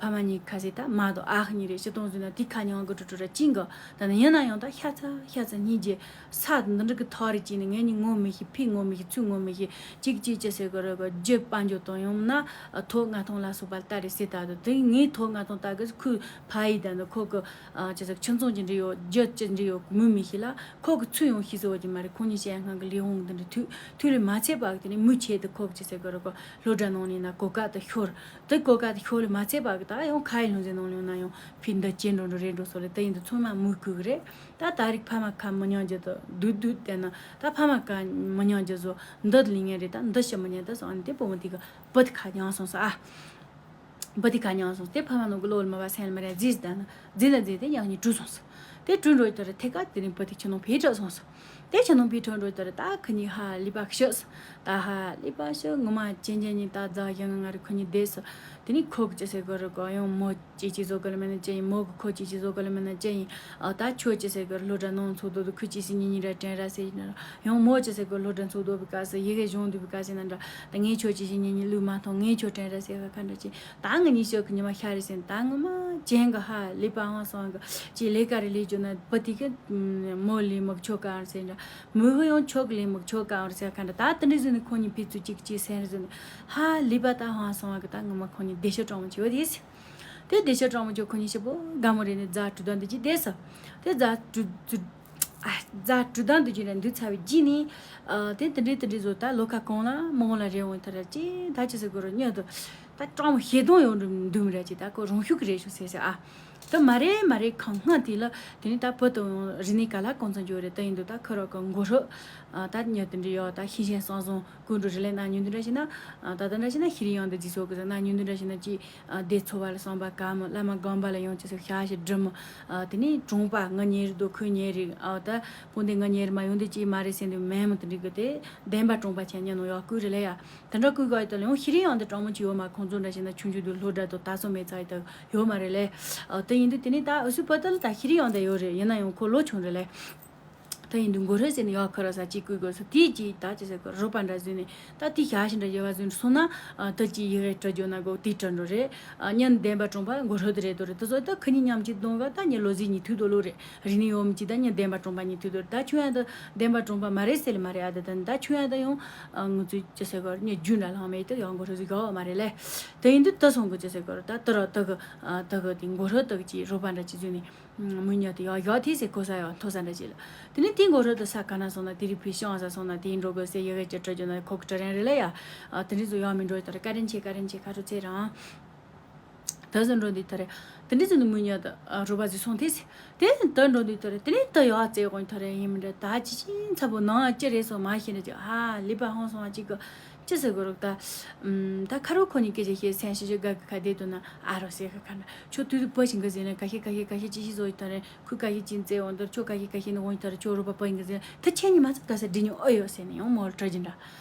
ཕ་མ་གཉིས་ཁ་ཟེར་ད་མ་དོ་ཨ་ཁུ་གཉིས་རེད་ཤི་གཏོང་ཟིན་ན་དེ་ཁ་ཉང་གི་ཀྲུ་ཀྲུ་ར་ཅིང་གི་ད་ནི་ཡིན་ན་ཡང་ད་ཤ་ཚ་ཤ་ཚ་གཉིས་རྗེས་ས་འདི་འདྲ་གི་ཐག་རེ་ཅིག་ནི་ངས་ནི་ངོ་མི་ཤེས་ཕི་ངོ་མི་ཤེས་ཚུ་ངོ་མི་ཤེས་གཅིག་གཅིག་ཅི་ཟེར་གི་ར་གི་རྒྱུ་དཔལ་འབྱོར་གཏོང་ཡོང་ན་ཐོག་ལྔ་སྟོང་ལ་སོགས་པ་ལྟ་རེ་ཟེར་ད་དོ་དེ་ངས་ཐོག་ལྔ་སྟོང་ལྟ་གི་ཁུ་ཕ་ཡི་ད་ནི་ཁོ་གི་ཅི་ཟེར་ཁྱིམ་ཚང་ཅི་འདྲ་ཡོད་རྒྱུ་ཅི་འདྲ་ཡོད་མུ་མི་ཤེས་ལ། ཁོ་གི་ཚུལ་ཡང་ཤེས་སོ་བ་ཅིག་མ་རེད། ཁོང་གཉིས་བཤད་སྔོན་གྱི་ལས་དབང་འདི་འདྲ་ཐུག་ཐུག་ལས་མ་ཚད་པ་གི་དེ་ནས་མུ་ཆེད་དུ་ཁོ་གི་ཅི་ཟེར་གི་རེད་གོ་སློབ་གྲྭ་ནང་ནས་ན་གོ་སྐབས་དུ་ཤོར། དེ་གོ་སྐབས་དུ་ཤོར་ལས་མ་ཚད་པ་གི་ད་ཡང་ཁ་ཡི་ལྷུང་འཛིན་ནང་ལས་ན་ཡང་ཕི་འདི་ཅི་འགྲོ་འགྲོ་རེད་འགྲོ་སོ་ལས་དེ་ཡིན་དུ་ཚང་མ་མུ་གུ་གི་རེད། ད་ད་རིག་ཕ་མ་ཁ་མི་ཉན་རྒྱུ་དུ་སྡུད་སྡུད་དེ་ན་ད་ཕ་མ་ཁ་མི་ཉན་རྒྱུ་བཟོ་འདི་ལས་ངན་རེད། ད་འདི་ཤི་མི་ཉན་ད་སོང་ཨ་ནི་དེ་བུ་མོ་དེ་གི་བུ་དེ་ཁ་ཉན་སོང་ས་ཨ། བུ་དེ་ཁ་མྱངས་སོང་། དེ་ཕ་མ་ནང་གི་བློ་ལ་མ་བབས་སེམས་ལ་མ་རེད་རྫིས་ད་ནི་རྫིས་ལ་རྫིས་ཏེ་ཡང་ཉིད་བྲོས་སོང་ཟེར། དེ་བྲོས་འགྲོ་ཡི་དོ་ར་ཐད་ཀར་དེ་རིང་བུ་དེ་ཁྱིམ་ནང་ཕེབས་གྲབས་སོང་ཟེར། དེ་ཁྱིམ་ནང་ཕེབས་གྲབས་འགྲོ་ཡི་དོ་ར་ད་ཁི་གཉིས་ཧ་ལས་པ་ཤི་ཟེར། ད་ཧ་ལས་པ་ཤི་ངོ་མ་ཅན་ཅན་གཉིས་ད་རྫ་ཡང་ང་རི་ཁི་གཉིས་བསྡད་ཟེར། དེ་ནི་ཁོ་གི་ཅི་ཟེར་གོ་རི་གོ་ཡང་མོ་ཅི་ཅི་བཟོ་གོ་ལ་མེད་ན་ཅི་ཡིན་མོ་གི་ཁོ་ཅི་ཅི་བཟོ་གོ་ལ་མེད་ན་ཅི་ཡིན། ཨ་ད་ཁྱོད་ཅི་ཟེར་གོ་སློབ་གྲྭ་ནང་ཚུགས་དོ་དུ་ཁུ་ཅི་ཟེར་ཉིན་ཉིན་ར་དྲན་ར་ཟེར་ཡིན་ན་ར། ཡང་མོ་ཅི་ཟེར་གོ་སློབ་གྲྭ་ཚུགས་དོ་བི་ཀ་ཟེར་ཡི་གེ་གཞུང་དུ་བི་ཀ་ཟེར་ན་འདྲ། ད་ངས་ཁྱོད་ཅི་ཞིག་ཉིན་ཉིན་ལུས་མ་མཐོང་ངས་ཁྱོད་དྲན་ར་ཟེར་ག་ཁ་འདྲ་ཅི། ད་ང་གཉིས་ཤོག་གི་ཉི་མ་ཤ་རེ་ཟེར་ད་ངོ་མ་ཅན་གི་ཧ་ལས་པ་ཧང་སང་གི་ཅི་ལས་ཀ་རེ་ལས་རྒྱུ་ན་བུ་དེ་གི་མོ་ལས་མོ་ཁྱོད་ག་རེ་ཟེར་འདྲ། མོ་གི་ཡང་ཁྱོད་གི་ལས་མོ་ཁྱོད་ག་རེ་ཟེར་ཁ་འདྲ། ད་དེ་འདྲ་ཟེར་ནས་ཁོ་གཉིས་ཕི་ཚུ་གཅིག་གཅིག་སེམས་རེ་ཟེར་ནས་ཧ་ལས་པ་ད་ཧང་སང་གི་ད་ངོ་མ་ཁོ་གཉིས་བདེ་ཤོག་གྲོང་མོ་ཆེ་བ་དེ་ཟེར། དེ་བདེ་ཤོག་གྲོང་མོ་ཆེ་ཁོ་གཉིས་ཤི་བོ་དགའ་མོ་རེ་ནས་རྫ་གྲུ་དང་འདི་ཅི་བསྡད་ཟེར། དེ་རྫ་གྲུ་གྲུ། ཨ་རྫ་གྲུ་དང་འདུག་ཅིག་ར་འདུག་ཚར་བའི་རྗེས་ནས། ཨ་དེ་དེ་འདྲའི་དེ་འདྲའི་བཟོ་ད་ལོ་ཁ་གང་ལ་མི་གང་ལ་རེ་འོང་ཐ་ར་ཅི་ད་ཅི་ཟེར་དགོས་རོ་སྙད་དུ། ད་གྲོང་མོ་ཞེ་སྡང་ཡོང་འདུག་མི་ར་ཅི་ད་ཁོ་རང་ཤུགས་ཀྱི་རེད་ཤོག་ཟེར་ཟེར་ཨ། ད་མ་རེད་མ་རེད། གང་སྔ་དེ་ལ་དེ་ནི་ད་བུ་དང་རིག་གནས་ག་ལ་གང་ཚང་འཇོག་རེད། ད་ཡིན་དུས་ད་ཁོ་རང་གི་མགོ་ཧྲོ་ད་ཉི་དེ་འདྲ་ཡོད། ད་ཤེས་བྱ་གསང་བཟང་ཀུན་འགྲོ་རེ་ལས་ན་ཉུང་དུ་འདྲ་ཞིག་ན། ད་ད་འདྲ་ཞིག་ན་ཤེས་རིག་ཡང་འདི་རྗེས་སོགས་ཀྱི་ཟེར་ན་ཉུང་དུ་འདྲ་ཞིག་ན་ཅི། སྡེ་ཚོ་བ་ལ་བསམ་པ་ག་མོ་བླ་མ་དགོན་པ་ལ་ཡང་ཅི་ཟེར་ཤ་ཞིག་སྒྲུབ་མོ། དེ་ནི་གྲོང་པ་ང་ཉེ་རི་དོ་ཁོས་ཉེ་རི་ད་སྤུན་ཟླ་ང་ཉེ་རི་མ་ཡོང་འདི་ཅི་མ་རེད་ཟེར་འདུག་མེད་མོ་དེ་འདྲ་གི་དེ་བདེན་པ་གྲོང་པ་ཆེན་ཉན་ནོ་ཡག་ཀུན་རེ་ལས་ཡ། དེ་འདྲ་ཀུན་ག་ཡི་ད་ལ་ཡང་ཤེས་རིག་ཡང་འདི་གྲོང་མོ་ཅི་ཡོད་མ། ཁོང་ཚོ་འདྲ་ཞིག་ན་ཆུང་ཆུང་དུ་སློབ་གྲྭ་དུ་ད་སོ་མེད་ཚ་ཡི་ད་ཡོད་མ་རེད་ལས། དེ་ཡིན་དུས་དེ་ནི་ད་འུ་སུ་བོད་ད་ལ་ད་ཤེས་རིག་ཡང་འདི་ཡོད་རེད། ཡིན་ན་ཡང་ཁོ་ལོ་ཆུང་རེད་ལས། ད་ཡིན་དུས་མགོ་ཧྲོ་ཟེར་ནས་ཡག་ཁ་ར་ས་གཅིག་བསྐུལ་དགོས་སོ། དེའི་རྗེས་ད་ཅི་ཟེར་གོ་རོ་པ་འདྲ་བཟོས་ནས་ད་དེ་ཞག་ཞིག་འདྲ་ཡོད་བ་བཟོས་སོང་ན། ད་ཅི་ཡི་གེ་སྤྲོད་རྒྱུ་ན་གོ་དེ་སྤྲོད་འགྲོ་རེད། ཉན་བདེན་པ་གྲོང་པ་མགོ་ཧྲོ་དེ་རེད་དོ་རེད། དེ་ཚོ་ད་ཁི་གཉིས་མཉམ་གཅིག་གཏོང་ག་ད་ཉན་ལོ་ཟིག་གཉིས་ཐུག་དོ་ལོ་རེད། རིག་གནས་ཡོད་མི་གཅིག་ད་ཉན་བདེན་པ་གྲོང་པ་གཉིས་ཐུག་དོ་རེད། ད་ཁྱོད་ཡང་ད་བདེན་པ་གྲོང་པ་མ་རེད་ཟེར་ལ་མ་རེད། ཨ་ད་ད་ད་ཁྱོད་ཡང་ད་ཡང་ང་ཚོས་ཅི་ཟེར་གོ་ཉན་རྒྱུ་འདྲ་ལྷང་མེད་ད་ཡང་མགོ་ཧྲོ་ཟིག་ག་བ་མ་རེད་ལས། དེ་ཡིན་དུས་ད་སོང་གི་ཅི་ཟེར་གོ་ར་ད་ད་ར་ད་གི་ད་གི་དེ་མགོ་ཧྲོ་ད་གི་ཅི་རོ་པ་འདྲ་ཅི་བཟོས་ནས། མོ་ཉལ་དུ་ཡག་ཡག་དེ་ཟེར་གོ་ས་ཡག་མཐོ་ས་འདྲ་ཅིག་ལ། དེ་ནས་དེ་མགོ་རོ་དུ་ས་ག་ན་སོང་ན་དེ་རིགས་ཕི་ཤང་ས་སོང་ན་དེ་འགྲོ་དགོས་ཟེར་ཡི་གེ་ཅི་སྤྲོད་རྒྱུ་ན་ཁོ་གི་དྲི་རན་རེ་ལ་ཡ། དེ་འདྲ་ཚོ་ཡག་མི་འགྲོ་དར་ཀ་རན་ཆེ་ཀ་རན་ཆེ་ཁ་རུ་ཚེ་རང་། དེ་ཚོ་འགྲོ་འདི་དར། དེ་འདྲ་ཚོ་ནི་མོ་ཉལ་དུ་རོ་པ་ཟི་སོང་དེ་ཟེར། དེ་དེ་འགྲོ་འདི་དར་དེ་ནས་དེ་ཡག་ཚེ་དགོན་དར་ཡིན་མི་འདྲ། ད་ཅི་ཅི་ཚ་པོ་ནང་ཅི་རེད་སོ་མ་ཤེས་འདྲ་ཅིག་ཧ་ལི་པ་ཧང་སོང་ཅིག་གི་ཅི་ཟེར་དགོས་རོགས་ད། ཨམ། ད་ཁ་རོག་ཁོ་ནི་སྐད་ཆ་བཤད་སེམས་ཤི་ཤི་དགའ་གི་ཁ་བདེ་དུ་ན་ཨ་རོ་ཟེར་གི་ཁ་འདྲ། ཁྱོད་དུས་དུ་བུ་ཞིག་གི་ཟེར་ན་ཁ་ཤས་ཁ་ཤས་ཁ་ཤས་ཅི་ཞིག་བཟོ་ཡི་ཐ་རེ། ཁོས་ཁ་ཤས་ཅི་ཟེར་འོང་དར་ཁྱོད་ཁ་ཤས་ཁ་ཤས་ནི་འོང་ཡི་ཐ་རེ། ཁྱོད་རོ་པ་པ་ཡིན་གི་ཟེར་ན་ད་ཁྱེད་གཉིས་མ་ཚབ་ག་ས་འདྲི་ཉོ་ཨོ་ཡོད་ཟེར་ནས་ཡང་མོ་ལ་གྲ་རྒྱུ་འདྲ།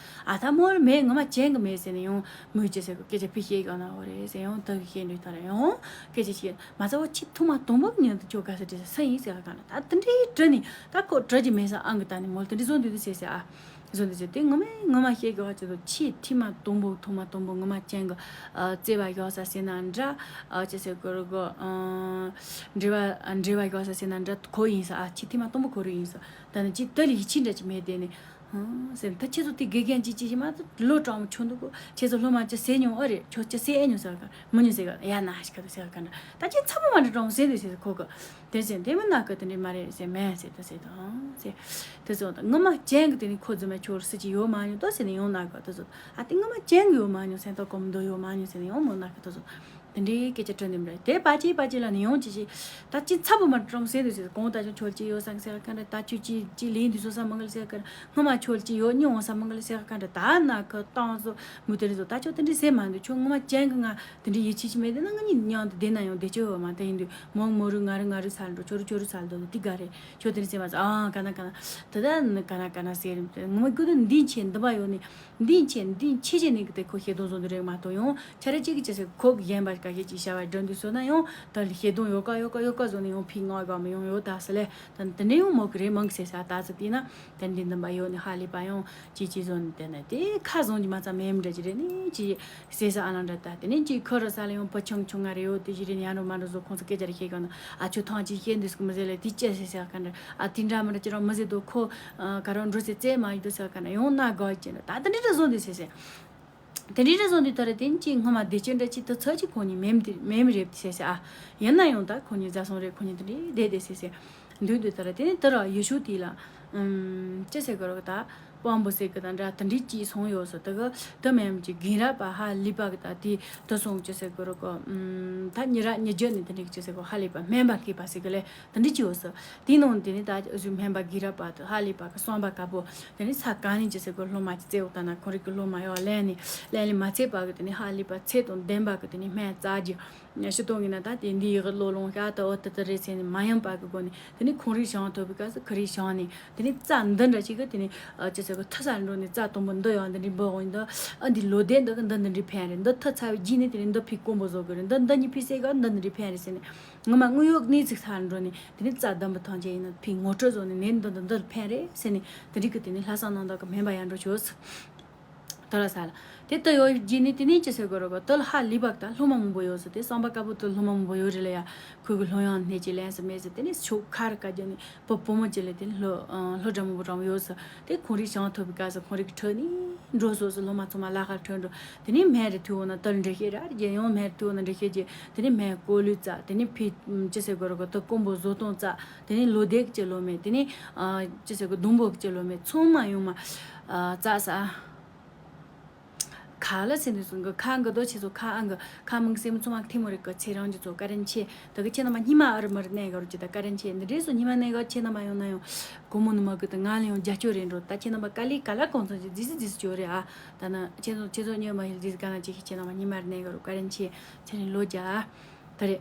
ཨ་ད་མོ་ལ་མེད་ངོ་མ་ཅན་གི་མེད་ཟེར་ནས་ཡང་མོས་ཅི་ཟེར་གི་སྐད་ཆ་ཕི་ཤེས་གི་ན་འོ་རེད་ཟེར་ཡང་ད་གི་ཤེས་འདྲི་ཐ་རེ་ཡང་སྐད་ཆ་ཤེས་མ་ཚ་བོ་ཆི་ཐུ་མ་དུང་བུ་ཉིན་དུ་ཁྱོད་ག་ས་འདྲི་ས་ས་ཡིན་ཟེར་ག་ག་ན་ད་དེ་འདྲའི་དྲི་ནི་ད་ཁོ་གྲ་རྒྱུ་མེད་ས་ཨང་གི་ད་ནི་མོ་ལ་དེ་འདྲའི་བཟོ་འདི་དུ་ཟེར་ཟེར་ཨ། བཟོ་འདི་ཟེར་དེ་ངོ་མ་ངོ་མ་ཤེས་དགོས་ཅི་དུ་ཆེས་ཐི་མ་དུང་བུ་ཐུ་མ་དུང་བུ་ངོ་མ་ཅན་གི་ཨ་བརྩེ་བ་ཡོད་ས་ཟེར་ན་འདྲ། ཨ་ཅི་ཟེར་གོ་རུ་གོ་ཨ་འབྲེལ་བ་ཨ་འབྲེལ་བ་ཡོད་ས་ཟེར་ན་འདྲ་ཁོ་ཡིན་ས། ཨ་ཆེས་ཐི་མ་དུང་བུ་ཁོ་རུ་ཡིན་ས། ད་ནི་ཅི་ད་ལི་ཡི་ཆི་འདྲ་ཅི་མེད་དེ་ནི་ཧང་ཟེར་ད་ཁྱེད་ཚོ་དེ་དགེ་རྒན་ཅི་ཅི་ཞིག་མ་ད་ལོ་གྲངས་ཆུང་དུ་གོ་ཁྱེད་ཚོ་སློབ་མ་ཅི་ཟེར་མྱོང་ཨ་རེད། ཁྱོད་ཅི་ཟེར་ཨེ་མྱོང་ཟེར་ག་མི་མྱོང་ཟེར་ག་ཡ་ན་ཤི་ཁ་དུ་ཟེར་ག་འདྲ་ད་ཁྱེད་ཚ་པོ་མ་འདྲ་གྲངས་ཟེར་དུ་ཟེར་ཁོ་གི་དེ་བཞིན་དེ་མིན་ན་ཁོ་དེ་འདྲའི་མ་རེད་ཟེར་མེད་ཟེར་དུ་ཟེར་དང་ཟེར། དེ་ཚོ་དང་ངོ་མ་ཅན་གི་དེ་ནི་ཁོ་རྫུན་མ་ཁྱོད་སྲིད་ཀྱི་ཡོད་མ་མྱོང་དོ་ཟེར་ནས་ཡོང་ན་ག་དེ་ཚོ་ཨ་དེ་ངོ་མ་ཅན་གི་ཡོད་མ་མྱོང་སེམས་ཐག་གོམ་འདོད་ཡོད་མ་མྱོང་ཟེར་ནས་ཡོང་མོ་ན་ག་དེ་ཚོ་དེ་འདྲའི་སྐད་ཆ་དྲི་འདི་མ་རེད། དེ་པ་ཅི་པ་ཅི་ལ་ནི་ཡོང་ཅི་ཅི་ད་ཅི་ཚ་པོ་མ་གྲོང་ཟེར་དུ་ཟེར་གོང་ད་ཅུང་ཁྱོད་ཅི་ཡོད་སང་ཟེར་ག་འདྲ་ད་ཅུ་ཅི་ཅི་ལེན་དུ་སོ་ས་མ་ག་ལ་ཟེར་ག་འདྲ་ངོ་མ་ཁྱོད་ཅི་ཡོད་ཉི་འོང་ས་མ་ག་ལ་ཟེར་ག་འདྲ་ད་ན་ག་བཏང་སོ་མུ་དེ་རེ་ཚོ་ད་ཁྱོད་དེ་འདྲའི་ཟེར་མ་འདུག་ཁྱོད་ངོ་མ་ཅན་གི་ང་དེ་འདྲའི་ཡིད་ཆེས་ཅི་མེད་དེ་ན་ང་གཉིས་མཉམ་དུ་བསྡད་ན་ཡང་བསྡད་ཆོག་ཡོད་མ་དེ་ཡིན་དུས་མོ་མོ་རུ་ང་རུ་ང་རུ་ཚར་འགྲོ་ཁྱོད་རུ་ཁྱོད་རུ་ཚར་འགྲོ་དེ་ག་རེད། ཁྱོད་དེ་འདྲ་ཟེར་མ་ཟེར་ཨང་ག་ན་ག་ན་དེ་ད་ནི་ག་ན་ག་ན་ཟེར་ངོ་མ་རྒྱུ་དེ་འདི་ཆེ་འདི་པ་ཡོད་ནི་འདི་ཆེ་འདི་ཆེ་ཆེ་ནི་གི་དེ་ཁོ་ཤེས་དོན་བཟོ་འདི་རེད་མ་གཏོགས་ཡང་ཆ་རེ་གཅིག་གི་ཅི་ཟེར་ཁོ་གི་གཞན་པ་ག་ཤེད་ཅིག་བྱ་བ་འགྲོ་འདུག་སོ་ན་ཡང་ད་ལི་ཤེས་དོན་ཡོད་ཀ་ཡོད་ཀ་ཡོད་ཀ་བཟོ་ནི་ཡང་ཕི་ང་ག་མི་ཡོང་ཡོད་ད་ཟེར་ལེ། ད་དེ་འདྲ་ཡང་མོ་གི་རེད་མང་གི་ཟེར་ས་ད་ཟེར་དེ་ན་དེ་འདྲའི་འདི་པ་ཡོད་ནི་ཧ་ལས་པ་ཡང་ཅི་ཅི་བཟོ་ནི་དེ་ན་དེ་ཁ་བཟང་གི་མ་ཚ་མེད་མི་འདྲ་ཅི་རེད་ནི་ཅི་ཟེར་ས་ཨ་ལང་འདྲ་ད་དེ་ནི་ཅི་ཁོ་ར་ས་ལ་ཡང་པ་ཆུང་ཆུང་ང་རེ་ཡོད་དེ་ཅི་རེད་ཉ་རོ་མ་རོ་བཟོ་ཁོང་ཚོ་སྐད་ཆ་རེ་ཤེས་ག་ན་ཨ་ཆུ་ཐང་ཅི་ཤེས་འདུག་གི་མི་ཟེར་ལེ་དེ་ཅི་ཟེར་ས་ག་འདྲ་ཨ་དེ་འདྲ་མི་འདྲ་ཅི་རང་མི་ཟེར་དོ་ཁོ། ག་རང་འགྲོ་ཟེར་རྩེ་མ་ཡོད་དུ་ཟེར་ག་ན་ཡོང་ན་དགའ་ཅེ་ན་ད་དེ་འདྲི་རེ་བཟོ་འདི་ཟེར་ཟེར། དེ་འདྲི་རེ་བཟོ་འདི་ད་རེ་དེན་ཅི་སྔ་མ་བདེ་ཆེན་འདྲ་ཅི་ད་ཚ་ཅི་ཁོང་ཉིད་མེམ་དེ་མེམ་རེབ་དེ་ཟེར་ཟེར་ཨ། ཡིན་ན་ཡང་ད་ཁོང་ཉིད་རྫ་སོང་རེད་ཁོང་ཉིད་དེ་འདྲི་བསྡད་དེ་ཟེར་ཟེར། འདུག་འདུག་ད་རེ་དེ་ནི་ད་ར་ཡོ་ཤུ་དེ་ལ་ཅི་ཟེར་གི་རོགས་ད་དཔང་པོ་ཟེར་གི་ད་འདྲ་དེ་འདྲི་ཅི་སོང་ཡོད་ཟེར་ད་གི་ད་མེམ་ཅི་གིན་ར་པ་ཧ་ལི་པ་གི་ད་དེ་ད་སོང་ཅི་ཟེར་གི་རོགས་ད་ཉི་ར་ཉི་རྒྱུ་ནི་དེ་འདྲི་ཅི་ཟེར་གི་ཧ་ལི་པ་སྨན་པ་མཁས་པ་ཟེར་གི་ལས། དེ་འདྲ་ཅིག་ཡོད་ས། དེའི་ནང་དེ་ནི་ད་གཟུགས་སྨན་པ་གི་ར་པ་དང་ཧ་ལས་པ་གི་གསང་པ་དཀར་པོ་དེ་ནི་ས་ག་ནས་ཅི་ཟེར་གི་སློབ་མ་ཅི་བཙལ་འོ་ད་ན་ཁོང་རིག་གི་སློབ་མ་ཡོད་ལན་ནི་ལན་ནི་མ་ཚད་པ་གི་དེ་ནི་ཧ་ལས་པ་ཚད་དང་ལྡན་པ་གི་དེ་ནི་སྨན་རྩ་རྒྱུ་ཤི་སྟོང་གི་ན་ད་དེ་འདི་ཡི་གི་བློ་ལོང་ཤ་ད་འོ་ད་ད་རེ་ཚེ་ནི་མ་ཡང་པ་གི་སྒོ་ནས་དེ་ནི་ཁོང་རིག་བྱང་ཐོབ་པའི་སྐབས་སུ་ཁི་རིག་བྱང་ནས་དེ་ནི་རྩ་འདི་འདྲ་ཅིག་གི་དེ་ནི་ཅི་ཟེར་གི་ཐུ་ས་འགྲོ་ནས་རྩ་དང་པོ་འདི་ཡང་འདི་འདྲའི་འབུ་འོང་འདི་ཨ་འདི་ལོ་ལྡན་འདི་གི་འདི་འདི་འདྲའི་ཕན་རེད། འདི་ཐུ་ཚ་བའི་རྗེས་ནས་དེ་ནི་འདི་ཕི་དཀོན་པོ་བཟོ་གི་རེད། འདི་འདི་གཉིས་ཕི་སེ་ག་འདི་འདི་འདྲའི་ཕན་རེད་ཟེར་ནས། ངོ་མ་དངོས་ཡོད་གནས་ཚུལ་ཚར་འགྲོ་ནས་དེ་ནས་རྩ་དམ་པོ་ཐམས་ཅད་ཡིན་ན་ཕའི་ངོ་སྤྲོད་བཟོ་ནས་ནད་འདི་འདི་འདིར་ཕན་རེད་ཟེར་ནས་དེ་རིགས་ཀྱི་དེ་ནས་ལྷ་བསང་གནང་དག་གི་སྨན་པ་ཡར་འགྲོ་བྱོས། དེ་ལ་ས་ལ་དེ་ལྟ་ཡོད་རྗེས་ནས་དེ་ནས་ཅི་ཟེར་དགོས་རོགས་དེ་ལ་ཧ་ལི་བག་ད་སློབ་མ་མང་པོ་ཡོད་ཟེར། དེ་བསམ་པ་དཀར་པོ་དེ་སློབ་མ་མང་པོ་ཡོད་རེད་ལ་ཡ། ཁོས་གི་སློབ་ཡོན་སྣེ་ཅི་ལན་ཟེར་མེད་ཟེར། དེ་ནས་ཕྱོགས་ཁ་རི་ཀ་རྒྱ་ནས་བུ་བུ་མོ་ཅི་ལས་དེ་ནས་སློབ་སློབ་གྲྭ་མང་པོ་རང་ཡོད་ཟེར། དེ་ཁོང་རིགས་བྱང་ཐོབ་པའི་སྐབས་སུ་ཁོང་རིགས་ཁྲོད་ནས་འགྲོ་སོ་སོ་སློབ་མ་ཚང་མ་ལ་ཁར་ཁྲོད་འགྲོ། དེ་ནས་སྨན་རེ་ཐུག་འོང་ན་དལ་འགྲེལ་བཤད་ར་རྒྱལ་ཡོང་སྨན་རེ་ཐུག་འོང་ན་འགྲེལ་བཤད་རྒྱལ། དེ་ནས་སྨན་གོ་ལུས་རྩ། དེ་ནས་ཕི་ཅི་ཟེར་དགོས་ར་གོ་ད་དཀོན་པོ་བཟོ་སྟངས་རྩ། དེ་ནས་ལོ་ཟླའི་ཅི་ལོ་མེད། དེ་ནས་ཅི་ཟེར་གོ་སྡོང་པོ་ཅི་ལོ་མེད་ཚང་མ་ཡོང་མ་རྩ་ས། ཁ་ལ་སེམས་འདུག་སོང་གི། ཁ་འགི་དོ་ཆེ་ཚོ་ཁ་ཨང་གི་ཁ་མང་སེམས་ཚོ་མ་ཐེ་མོ་རེ་གི་ཚེ་རང་གི་ཚོ་ཀ་རན་ཆེ། ད་གི་ཁྱེད་རྣམ་པ་ཉི་མ་ཨ་རི་མར་གནས་ག་རུ་ཅི་ད་ཀ་རན་ཆེ། འདི་འདྲས་སོ་ཉི་མ་གནས་ག་ཁྱེད་རྣམ་པ་ཡོང་ན་ཡང་གོ་མོ་ནི་མ་གི་ད་ང་ལ་ཡང་རྒྱ་སྐྱོ་རེ་འགྲོ། ད་ཁྱེད་རྣམ་པ་ཀ་ལི་ཀ་ལ་གང་ཚོ་ཅི་ཟི་ཟི་ཟི་ཅོ་རེ་ཨ། ད་ན་ཁྱེད་ཚོ་ཁྱེད་ཚོ་ཉོ་མ་ཧིལ་ཟི་ཟི་ག་ན་ཅི་ཁྱེད་རྣམ་པ་ཉི་མར་གནས་ག་རུ་ཀ་རན་ཆེ། ཚེ་རིང་ལོ་རྒྱ་ཨ། ད་རེ།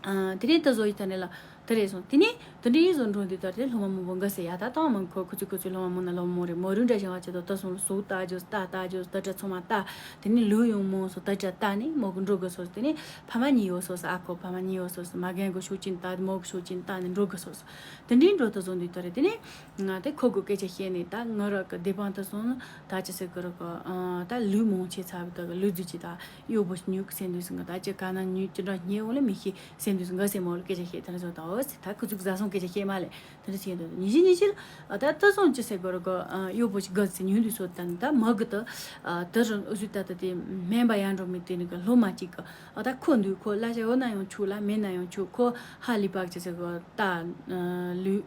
ཨ། དེ་ནས་ད་བཟོ་ཡི་ད་ནས་ལ་ད་རེ་སོང་། དེ་ནས་དེ་འདྲའི་བཟོ་འགྲོ་འདི་ལྟར་དེ་སློབ་མ་མང་པོ་འགའ་ཟེར་ཡ། ད་དང་མང་ཁོ་ཁུ་ཚུ་ཁུ་ཚུ་སློབ་མ་མང་ན་སློབ་མ་མང་རེད། མོ་རུ་འདྲ་བཞིན་བ་ཆེ་དོ་ད་སོང་ལ་སོ་ད་ཇོ་ད་ད་ཇོ་ད་ད་ཚོ་མ་ད། དེ་ནས་ལུས་ཡོང་མོ་སོ་ད་ད་ད་ནས་མོ་གི་འགྲོ་གི་སོ། དེ་ནས་ཕ་མ་གཉིས་ཡོད་སོ་སོ། ཨ་ཁོ་ཕ་མ་གཉིས་ཡོད་སོ་སོ། མ་རྒན་གི་ཤུགས་ཅན་ད་མོ་གི་ཤུགས་ཅན་ད་ནས་འགྲོ་གི་སོ་སོ། དེ་འདྲའི་འགྲོ་ད་བཟོ་འདི་ལྟར་དེ་ནས། ང་དེ་ཁོ་གི་སྐད་ཆ་བཤད་ནས་ད་ང་ར་གི་སྡེ་པང་དུ་སོང་ན་ད་ཅི་ཟེར་གི་ར་གི། ཨ། ད་ལུས་མང་ཆེ་ཚ་བའི་ད་གི་ལུས་རྫི་ཅི་ད་གཡོག་པོ་ཉུག་སེམས་འདུག་སེ་ང་ད་ཅི་ག་ན་ཉུག་ཅི་འདྲ་ཉེ་འོ་ལ་མི་ཤེས་སེམས་འདུག་སེ་ང་སེམས་མོ་ལ་སྐད་ཆ་བཤད་ད་ནི་སོང་ད། འོ་ཟེར་ད་ཁུ་ཚུགས་ཟ་སོང་སྐད་ཆ་བཤད་མ་ལེ་ད་ནི་སེམས་འདུག་ཉི་ཤི་ཉི་ཤི་ལ་ད་ད་སོང་ཅི་ཟེར་གི་ར་གི། ཨ། གཡོག་པོ་ཞིག་གི་ཟེར་ཉུག་འདུག་སོ་ད་ནི་ད་མ་གི་ད། ཨ། ད་རུ་འུ་ཟུ་ད་ད་དེ་སྨན་པ་ཡར་འགྲོ་མི་དེ་ནི་གི་སློབ་མ་ཅིག་གི། ཨ། ད་ཁོ་འདུག་ཁོ་གླ་ཆ་ཡོད་ན་ཡང་ཆུག་ལ་མེད་ན་ཡང་ཆུག་ཁོ་ཧ་ལི་པག་ཅི་ཟེར་གི་ད། ཨ། ལུས།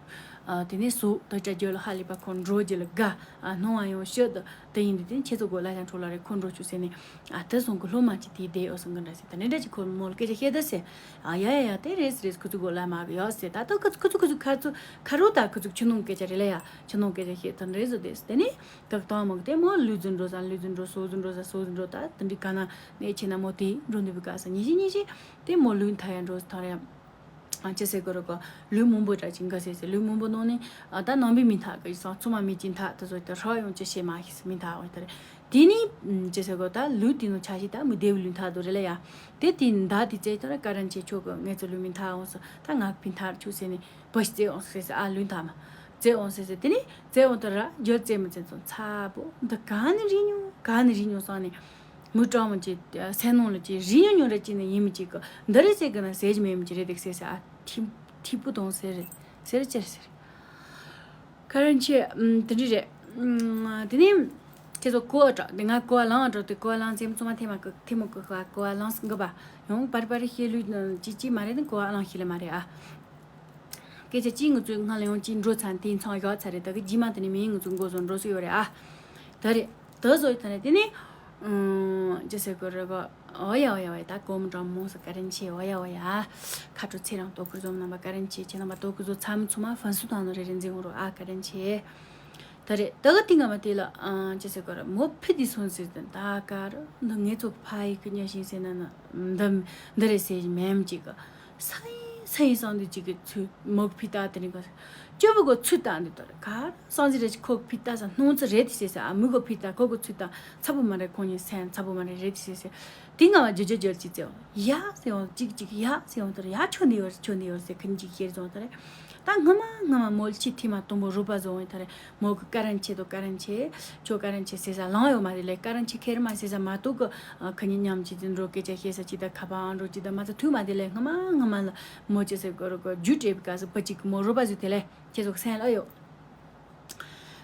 ཨ། དེ་ནས་སོ་ད་ཅ་རྒྱུ་ལ་ཧ་ལི་པག་ཁོ་འགྲོ་རྒྱུ་ལ་དགའ། ཨ། སྣང་བ་ཡང་ཤོད་དུ་དེ་ཡིན་དུས་དེ་ཁྱེད་ཚོ་གོ་གླ་ཆ་འཕྲོ་ལ་རེ་ཁོ་འགྲོ་ཆུག་ཟེར་ནས། ཨ། ད་སོང་གི་སློབ་མ་ཅིག་དེའི་བསྡད་ཡོད་སོང་གི་འདྲ་ཟེར། ད་ནི་འདྲ་ཅིག་ཁོ་མོ་ལ་སྐད་ཆ་བཤད་ད་ཟེར། ཨ། ཡ་ཡ་ཡ་དེ་རེད་རེད། ཁོ་ཚོ་གོ་གླ་མ་གི་ཡོད་ཟེར། ད་ད་ཁོ་ཚོ་ཁོ་ཚོ་ཁོ་ཚོ་ཁ་རུ་ད་ཁོ་ཚོ་ཆུ་ནང་སྐད་ཆ་རེད་ལ་ཡ། ཆུ་ནང་སྐད་ཆ་བཤད་ད་རེད་ཟེར་དེ་ཟེར། དེ་ནས་ད་གཏོང་མོ་གི་དེ་མོ་ལུས་རྫུན་འགྲོ་ས་ལུས་རྫུན་འགྲོ་སོ་རྫུན་འགྲོ་ས་སོ་རྫུན་འགྲོ་ད་དེ་འདྲི་ག་ན་ནས་ཆེ་ན་མོ་དེ་འགྲོ་འདུག་པའི་སྐབས་སུ་ཉི་ཤི་ཉི་ཤི་དེ་མོ་ལུས་མཐའ་ཡང་འགྲོ་ཐང་རེད། ཨ། ཅི་ཟེར་གི་རོ་གོ། ལུས་མང་པོ་འདྲ་ཅིག་འགའ་ཟེར་ཟེར། ལུས་མང་པོ་ནང་ནས། ཨ། ད་ནང་པའི་མི་མཐའ་གི་སང་ཚོ་མ་མི་ཅིག་མཐའ་དུ་བཟོ་ད་ཧྲ་ཡོང་ཅི་བྱེད་མ་ཤེས་སུ་མི་མཐའ་འོ་ད་རེད། དེ་ནི་ཅི་ཟེར་གོ། ད་ལུས་དེ་ནང་ཆ་ཤི་ད་མི་བདེ་བའི་ལུས་མཐའ་དུ་རེད་ལ་ཡ། དེ་དེ་མདའ་དེ་བཙལ་ཐོ་ར་ཀ་རན་ཆེ་ཆོག་གི་ངེད་ཚོ་ལུས་མི་མཐའ་འོང་སོ། ད་ངག་ཕི་མཐའ་ཆུ་ཟེར་ནས་བུ་ཞིག་བཙལ་འོང་སོ་ཟེར་ཟེར། ཨ། ལུས་མཐའ་མ་བཙལ་འོང་སོ་ཟེར། དེ་ནི་བཙལ་འོང་ད་ར་རྒྱུ་བཙལ་མི་བཙལ་ཚོ་ཚ་པོ་འདི་ག་ནི་རིག་མྱོང་ག་ནི་རིག་མྱོང་སང་ནས། མི་གྲོགས་མོ་ཅིག་སེམས་ནང་ལ་ཅིག་རིག་ཉོ་ཉོ་རེ་ཅིག་ནི་ཡིན་མི་ཅིག་གི་འདི་རེ་ཟེར་གི་ན་ཟེར་གྱི་མེད་མི་ཅིག་རེད་འདུག་ཟེར་ཟེར། ཨ། ཐིམ་ཐིམ་པོ་དང་ཟེར་རེད་ཟེར་ཅེར་ཟེར། ཁ་རན་ཆེ། ཨམ། དེ་འདྲ་རེད། ཨམ། དེ་ནས་ཁྱེད་ཚོ་གོ་བ་དྲག་དེ་ང་གོ་བ་ལང་བ་དྲག་དེ་གོ་བ་ལང་ཙེ་མཚོ་མ་ཐེ་མ་གི་ཐེ་མོ་གི་ཁ་གོ་བ་ལང་སི་འགི་པ་ཡང་པར་པར་ཤེས་ལུས་ཅི་ཅི་མ་རེད་དེ་གོ་བ་ལང་ཤེས་ལེ་མ་རེད་ཨ། སྐད་ཆ་གཅིག་ང་ཚོའི་སྔ་ལ་ཡང་གཅིག་འགྲོ་ཚར་དེ་མཚམས་བཞག་ཚར་རེད། ད་གི་རྗེས་མ་དེ་ནས་མིན་ང་ཚོ་མགོ་བཟུང་འགྲོ་སྲིད་ཡོད་རེད་ཨ། ད་རེད། ད་བཟོ་ཡི་ད་ནས་དེ་ནས། ཨུམ། ཅི་ཟེར་དགོས་རེད་གོ། འོ་ཡ་འོ་ཡ་འོ་ཡ། ད་གོམ་གྲངས་མོ་སོ་ཀ་རན་ཆེ། འོ་ཡ་འོ་ཡ། ཁ་དྲོ་ཚེ་རིང་ལྟོ་ཁུར་བཟོ་རྣམ་པ་ཀ་རན་ཆེ། ཁྱེད་རྣམ་པ་ལྟོ་ཁུར་བཟོ་ཚམ་ཚུ་མ་ཧྥན་སུ་དང་ནོ་རེ་རེ་འཛིན་འོ་རོ་ཨ་ཀ་རན་ཆེ། ད་རེད། ད་གི་ཏིང་ང་མ་དེ་ལ་ཨ་ཅི་ཟེར་དགོས་རེད། མོ་ཕི་དི་སོང་ཟེར་ཏེ་ད་ཀ་ར་འདི་ངེད་ཚོ་ཕ་ཡི་གི་ཉ་ཤིང་ཟེར་ན་ན་འདི་འདི་རེད་ཟེར་གྱི་མེད་མ་ཅིག་གི། སང་ཡིན་སང་ཡིན་སང་འདི་གཅིག་གི་ཚུལ་མོ་གི་ཕི་ཏ་དེ་རིང་ག་སྐྱོ་པོ་གོ་ཚུལ་ཏ་འདི་ལྟར་ག་སང་ཟི་རེ་ཅིག་ཁོ་གི་ཕི་ཏ་ས་སྣང་ཚུལ་རེད་དེ་ཟེར་ཟེར། ཨ། མི་གོ་ཕི་ཏ་ཁོ་གི་ཚུལ་ཏ་ཚ་པོ་མ་རེད། ཁོ་གཉིས་སེམས་ཚ་པོ་མ་རེད་རེད་དེ་ཟེར་ཟེར། དེ་ང་བ་ཇོ་ཇོ་ཇོ་ཅིག་ཙེ་འོ་ཡ་ཟེར་འོང་ཅིག་ཅིག་ཡ་ཟེར་འོང་དེར་ཡ་ཁྱོད་འདི་ཡོད་ཁྱོད་འདི་ཡོད་ཟེར་ཁན་ཅིག་ཤེར་སོང་དེར། ད་སྔ་མ་སྔ་མ་མོ་ལ་ཁྱི་ཐི་མ་དུམ་བུ་རུ་པ་བཟོ་འོང་དེར། མོ་གི་ཀ་རན་ཆེ་དོ་ཀ་རན་ཆེ། ཁྱོད་ཀ་རན་ཆེ་ཟེར་ས་ལང་ཡོད་མ་རེད་ལས། ཀ་རན་ཆེ་ཁེར་མ་ཟེར་ས་མ་གཏོགས་གི། ཨ། ཁ་ཉིན་མཉམ་གཅིག་ཏུ་འགྲོ་སྐད་ཆ་བཤད་ས་གཅིག་དང་ཁ་པར་འགྲོ་གཅིག་དང་མ་ཚ་ཐུག་མ་དེ་ལས་སྔ་མ་སྔ་མ་ལ་མོ་ཅི་ཟེར་གོ་རུ་གོ་རྒྱུ་སྤྲད་པའི་སྐབས་སུ་བུ་གཅིག་གི་མོ་རུ་པ་ཟིག་དེ་ལས་ཁྱེད་ཚོ་སེམས་ལ་ཡོད།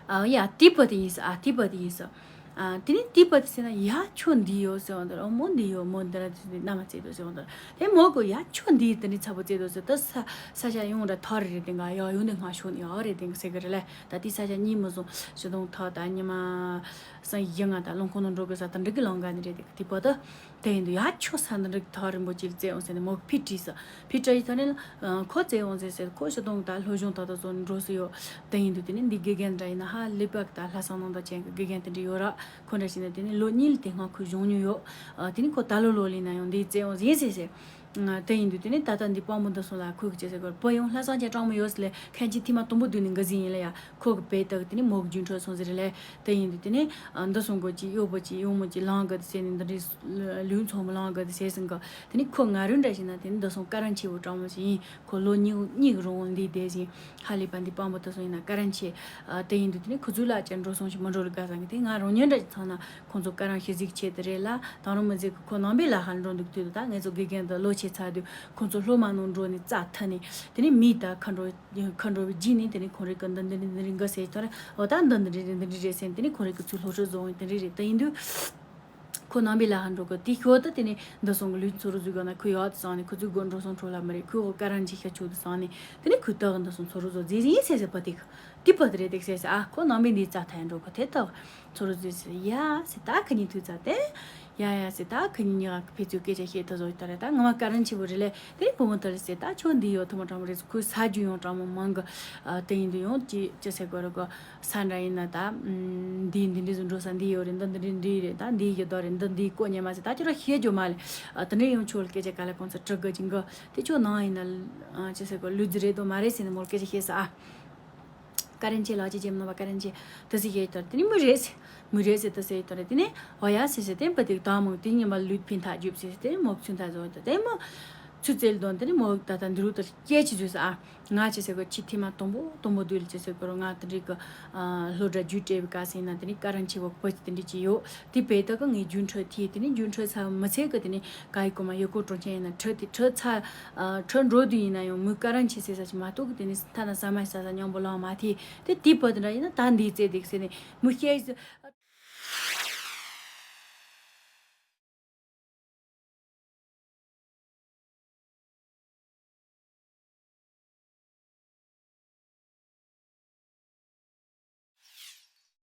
ཨ། ཡ་དེ་བུ་དེ་ཡིན་ས། ཨ། དེ་བུ་དེ་ཡིན་ས། ཨ། དེ་ནས་དེ་བུ་དེ་ཟེར་ན་ཡ་ཁྱོད་འདི་ཡོད་ཟེར་བ་འདི་ར། ཨོ་མོ་འདི་ཡོད་མོ་འདི་ར་དེ་ནས་མནའ་མ་བཙལ་དོ་ཟེར་བ་འདི་ར། དེ་མོ་གོ་ཡ་ཁྱོད་འདི་དེ་ནས་ཚ་པོ་བཙལ་དོ་ཟེར། ད་ས་ས་ཆ་ཡོང་ར་ཐར་རེད་དེ་འགའ་ཡ་ཡོང་དེ་སྔ་ཤོག་ནི་ཡ་རེད་དེ་འགའ་ཟེར་གི་རེད་ལས། ད་དེ་ས་ཆ་གཉིས་མི་བཟུང་ཞི་དུང་ཐག་ད་ཉི་མ་སང་ཡི་ང་ད་ལུང་ཁོང་ནང་འགྲོ་གི་ས་ད་འགྲིག་གི་ལང་ག་ནི་རེད་དེ། དེ་བུ་ད་དེ་ཡིན་དུས་ཡ་ཁྱོད་ས་འདི་འགྲིག་ཐག་རིང་པོ་ཅིག་བཙལ་འོང་ཟེར་ནས་མོ་གི་ཕི་བྲིས་ས། ཕི་བྲིས་ཡི་ཐ་ནས་ཁོ་བཙལ་འོང་ཟེར་ཟེར། ཁོ་ཞི་དུང་ད་སློབ་སྦྱོང་ད་ད་བཟོ་འགྲོ་སྲིད་ཡོད། དེ་ཡིན་དུས་དེ་ནས་འདི་དགེ་རྒན་འདྲ་ཡིན་ན་ཧ་ལས་པ་གི་ད་ལྷ་ས་ནང་ད་ཅན་གི་དགེ་རྒན་དེ་འདྲ་ཡོད་ར། ཁོ་འདྲ་ཞིག་ན་དེ་ནས་ལོ་གཉིས་ལ་དེ་སྔ་ཁོས་སྦྱོང་མྱོང་ཡོད། ཨ། དེ་ནས་ཁོ་ད་ལོ་ལོ་ལིན་ན་ཡང་འདི་བཙལ་འོང་ཟེར་ཟེར་ཟེར། ཨ། དེ་ཡིན་དུས་དེ་ནས་ད་ལྟ་འདི་དཔང་པོ་འདི་སོང་ལ་ཁོས་གི་ཅི་ཟེར་གོ་བུ་ཡང་ལྷ་ས་ཅན་གྲང་མོ་ཡོད་ཟེར་ལས་ཁན་གཅིག་ཐི་མ་དུམ་བུ་བསྡུས་ནས་འགའ་ཟིན་ཡིན་ལ་ཡ། ཁོ་གི་བེད་དག་དེ་ནས་མོ་གི་རྒྱུན་འཕྲོད་སོང་ཟེར་ལས། དེ་ཡིན་དུས་དེ་ནས་འདི་སོང་གོ་ཅི་གཡོག་པོ་ཅི་གཡོག་མོ་ཅི་ལང་གི་དེ་ཟེར་ནས་འདི་འདྲའི་ལུས་མཚོ་མོ་ལང་གི་དེ་ཟེར་ཟིན་གི། དེ་ནས་ཁོ་ང་རུ་འདྲ་ཞིག་ན་དེ་ནས་འདི་སོང་ཀ་རན་ཆེ་བོ་གྲང་མོ་ཞིག་ཡིན། ཁོ་ལོ་གཉིས་གཉིས་ཀྱི་རིང་འདི་བསྡད་ཟིན། ཧ་ལས་པ་འདི་དཔང་པོ་དེ་སོང་ཡིན་ན་ཀ་རན་ཆེ། ཨ། དེ་ཡིན་དུས་དེ་ནས་ཁོ་ཚོའི་ལ་ཅན་འགྲོ་སོང་ཞིག་མ་འགྲོ་ལ་དགའ་ས་གི། དེ་ང་རང་ཉིད་འདྲ་ཞིག་ཚང་ན་ཁོང་ཚོ་ཀ་རན་ཤེས་གཟིགས་ཆེད་དུ་རེད་ལ། དང་རུང་མི་ཟིག་གི་ཁོ་ནང་པའི་ལ་ཧར་འགྲོ་འདུག་དུས་ད་ངེད་ཚོ་དགེ་རྒན་དུ་ལོ་ཆེ་ཚར་དུས་ཁོང་ཚོ་སློབ་མ་ནང་འགྲོ་ནས་རྩ་ཐ་ནས་དེ་ནས་མིའི་ད་ཁ་འགྲོ་ཁ་འགྲོ་བའི་རྗེས་ནས་དེ་ནས་ཁོང་རེ་གི་འདི་འདི་འདི་འདི་འགའ་ཟེར་ཐོར་འོ་ད་འདི་འདི་འདི་འདི་འདི་རེད་ཟེར། དེ་ནས་ཁོང་རེ་གི་ཚུལ་སློབ་ཁྲིད་བཟོ་འོང་དེ་འདྲ་རེད། དེ་ཡིན་དུས། ཁོ་ནང་པའི་ལ་ཧ་འགྲོ་གི། དེ་ཤོད་དུ་དེ་ནས་འདི་སོང་གི་ལུས་ཚོ་རུ་ཟུག་གི་ན་ཁོ་ཡག་དུ་སོང་ནས་ཁོ་ཚོའི་སྒོ་འགྲོ་སོང་འཕྲོ་ལ་མི་རེད། ཁོས་འོ་ཀ་རན་ཆི་ཤ་ཆུ་དུ་སོང་ནས་དེ་ནས་ཁོས་དག་འདི་སོང་ཚོ་རུ་ཟོ་རྫི་ཟི་ཡིན་ཟེར་ཟེར་པ་དེ་གི་དེ་པ་དེ་རེད་དེ་ཟེར་ཟེར། ཨ་ཁོ་ནང་པའི་འདི་རྩ་ཐན་འགྲོ་གི་དེ་དག་ཚོ་རུ་ཟོ་ཟེར། ཡ་ཟེར་ད་ཁི་གཉིས་ཐུག་ཚ་དེ། ཡ་ཡ་ཟེར་ད་ཁི་གཉིས་ཉག་ཕེ་ཚོས་སྐད་ཆ་བཤད་ཐུབ་བཟོ་ད་རེད། ད་ངོ་མ་ཀ་རན་ཆི་བོ་རེད་ལེ། དེ་ནས་བུ་མོ་དེ་ལ་ཟེར་ད་ཁྱོད་འདི་ཡོད་ཐུབ་མ་དྲང་མོ་རེད། ཁོས་ས་རྒྱུ་ཡོང་དྲང་མོ་མང་གི། ཨ་དེ་ཡིན་དུ་ཡོང་ཅི་ཅི་ཟེར་དགོས་རེད་གོ། ས་འདྲ་ཡིན་ན་ད། འདི་འདི་འདྲ་ཟིག་འགྲོ་ས་འདི་ཡོད་རེད། འདི་འདི་འདྲ་འདི་རེད། ད་འདི་ཡོད་དོ་རེད། འདི་འདི་གོ་ཉེ་མ་ཟིག་ད་ཁྱོད་ར་ཤེས་རྒྱུ་མ་ལེ། ཨ་དེ་འདྲ་ཡོང་ཆོག་ལ་སྐད་ཆ་ག་ལ་གོང་ས་དྲི་དགོས་ཀྱི་འགོ། དེ་ཁྱོད་ནང་ཡིན་ན། ཨ་ཅི་ཟེར་གོ་ལུས་རྫི་རེད་དོ་མ་རེད་ཟེར་ནས་མོར་སྐད་ཆ་བཤད་ས་ཨ། ཀ་རན་ཆེ་ལགས་ཅི་ཇེམ་ནོ་བ་ཀ་རན་ཆེ་དེ་ཟིག་ཡེ་དོར་དེ་ནི་མི་རེད་ཟེར། མི་རེད་ཟེར་དེ་ཟེར་དོར་དེ་ནི་ཨོ་ཡ་ཟེར་ཟེར་དེ་པ་དེ་དང་མོ་དེ་ཉིན་མ་ལུས་ཕན་ཐག་རྒྱུབ་ཟེར་དེ་མོ་ཚུན་ཐག་བཟོ་དེ་དེ་མོ། ཚུ་བཙལ་དོན་དེ་ནི་མོ་ད་ལྟ་འདི་རུ་དུ་སྐྱེ་ཆི་ཟོས་ཨ། ང་ཅི་ཟེར་གོ་ཆི་ཐི་མ་དུམ་བུ་དུམ་བུ་དུལ་ཅི་ཟེར་གོ་རོ། ང་དེ་འདྲི་གི་ཨ་སློབ་གྲྭ་རྒྱུད་སྤྲད་པའི་སྐབས་སུ་ཡིན་ན་དེ་ནི་ཀ་རན་ཆེ་བོ་པོ་ཅི་དེ་འདྲི་ཅི་ཡོད། དེ་བས་ད་གི་ངའི་རྒྱུན་འཕྲོད་ཐི་དེ་ནི་རྒྱུན་འཕྲོད་ཚ་མི་ཚེ་གི་དེ་ནི་ག་ཡི་གོ་མ་ཡོད་གོ་གྲོང་ཁྱེར་ཡིན་ན་ཁྲོད་དེ་ཁྲོད་ཚ་ཨ་ཁྲོད་འགྲོ་དུས་ཡིན་ན་ཡང་མོའི་ཀ་རན་ཆེ་ཟེར་ས་ཅི་མ་གཏོགས་གི་དེ་ནི་ཐ་ན་ཟ་མ་ཟ་ས་ཉམ་པོ་ལང་མ་ཐི་དེ་དེ་བོ་དེ་འདྲ་ཡིན་ན་ད་འདི་ཚེ་དེ་གི་ཟེར་ནི་མོ་ཤེས།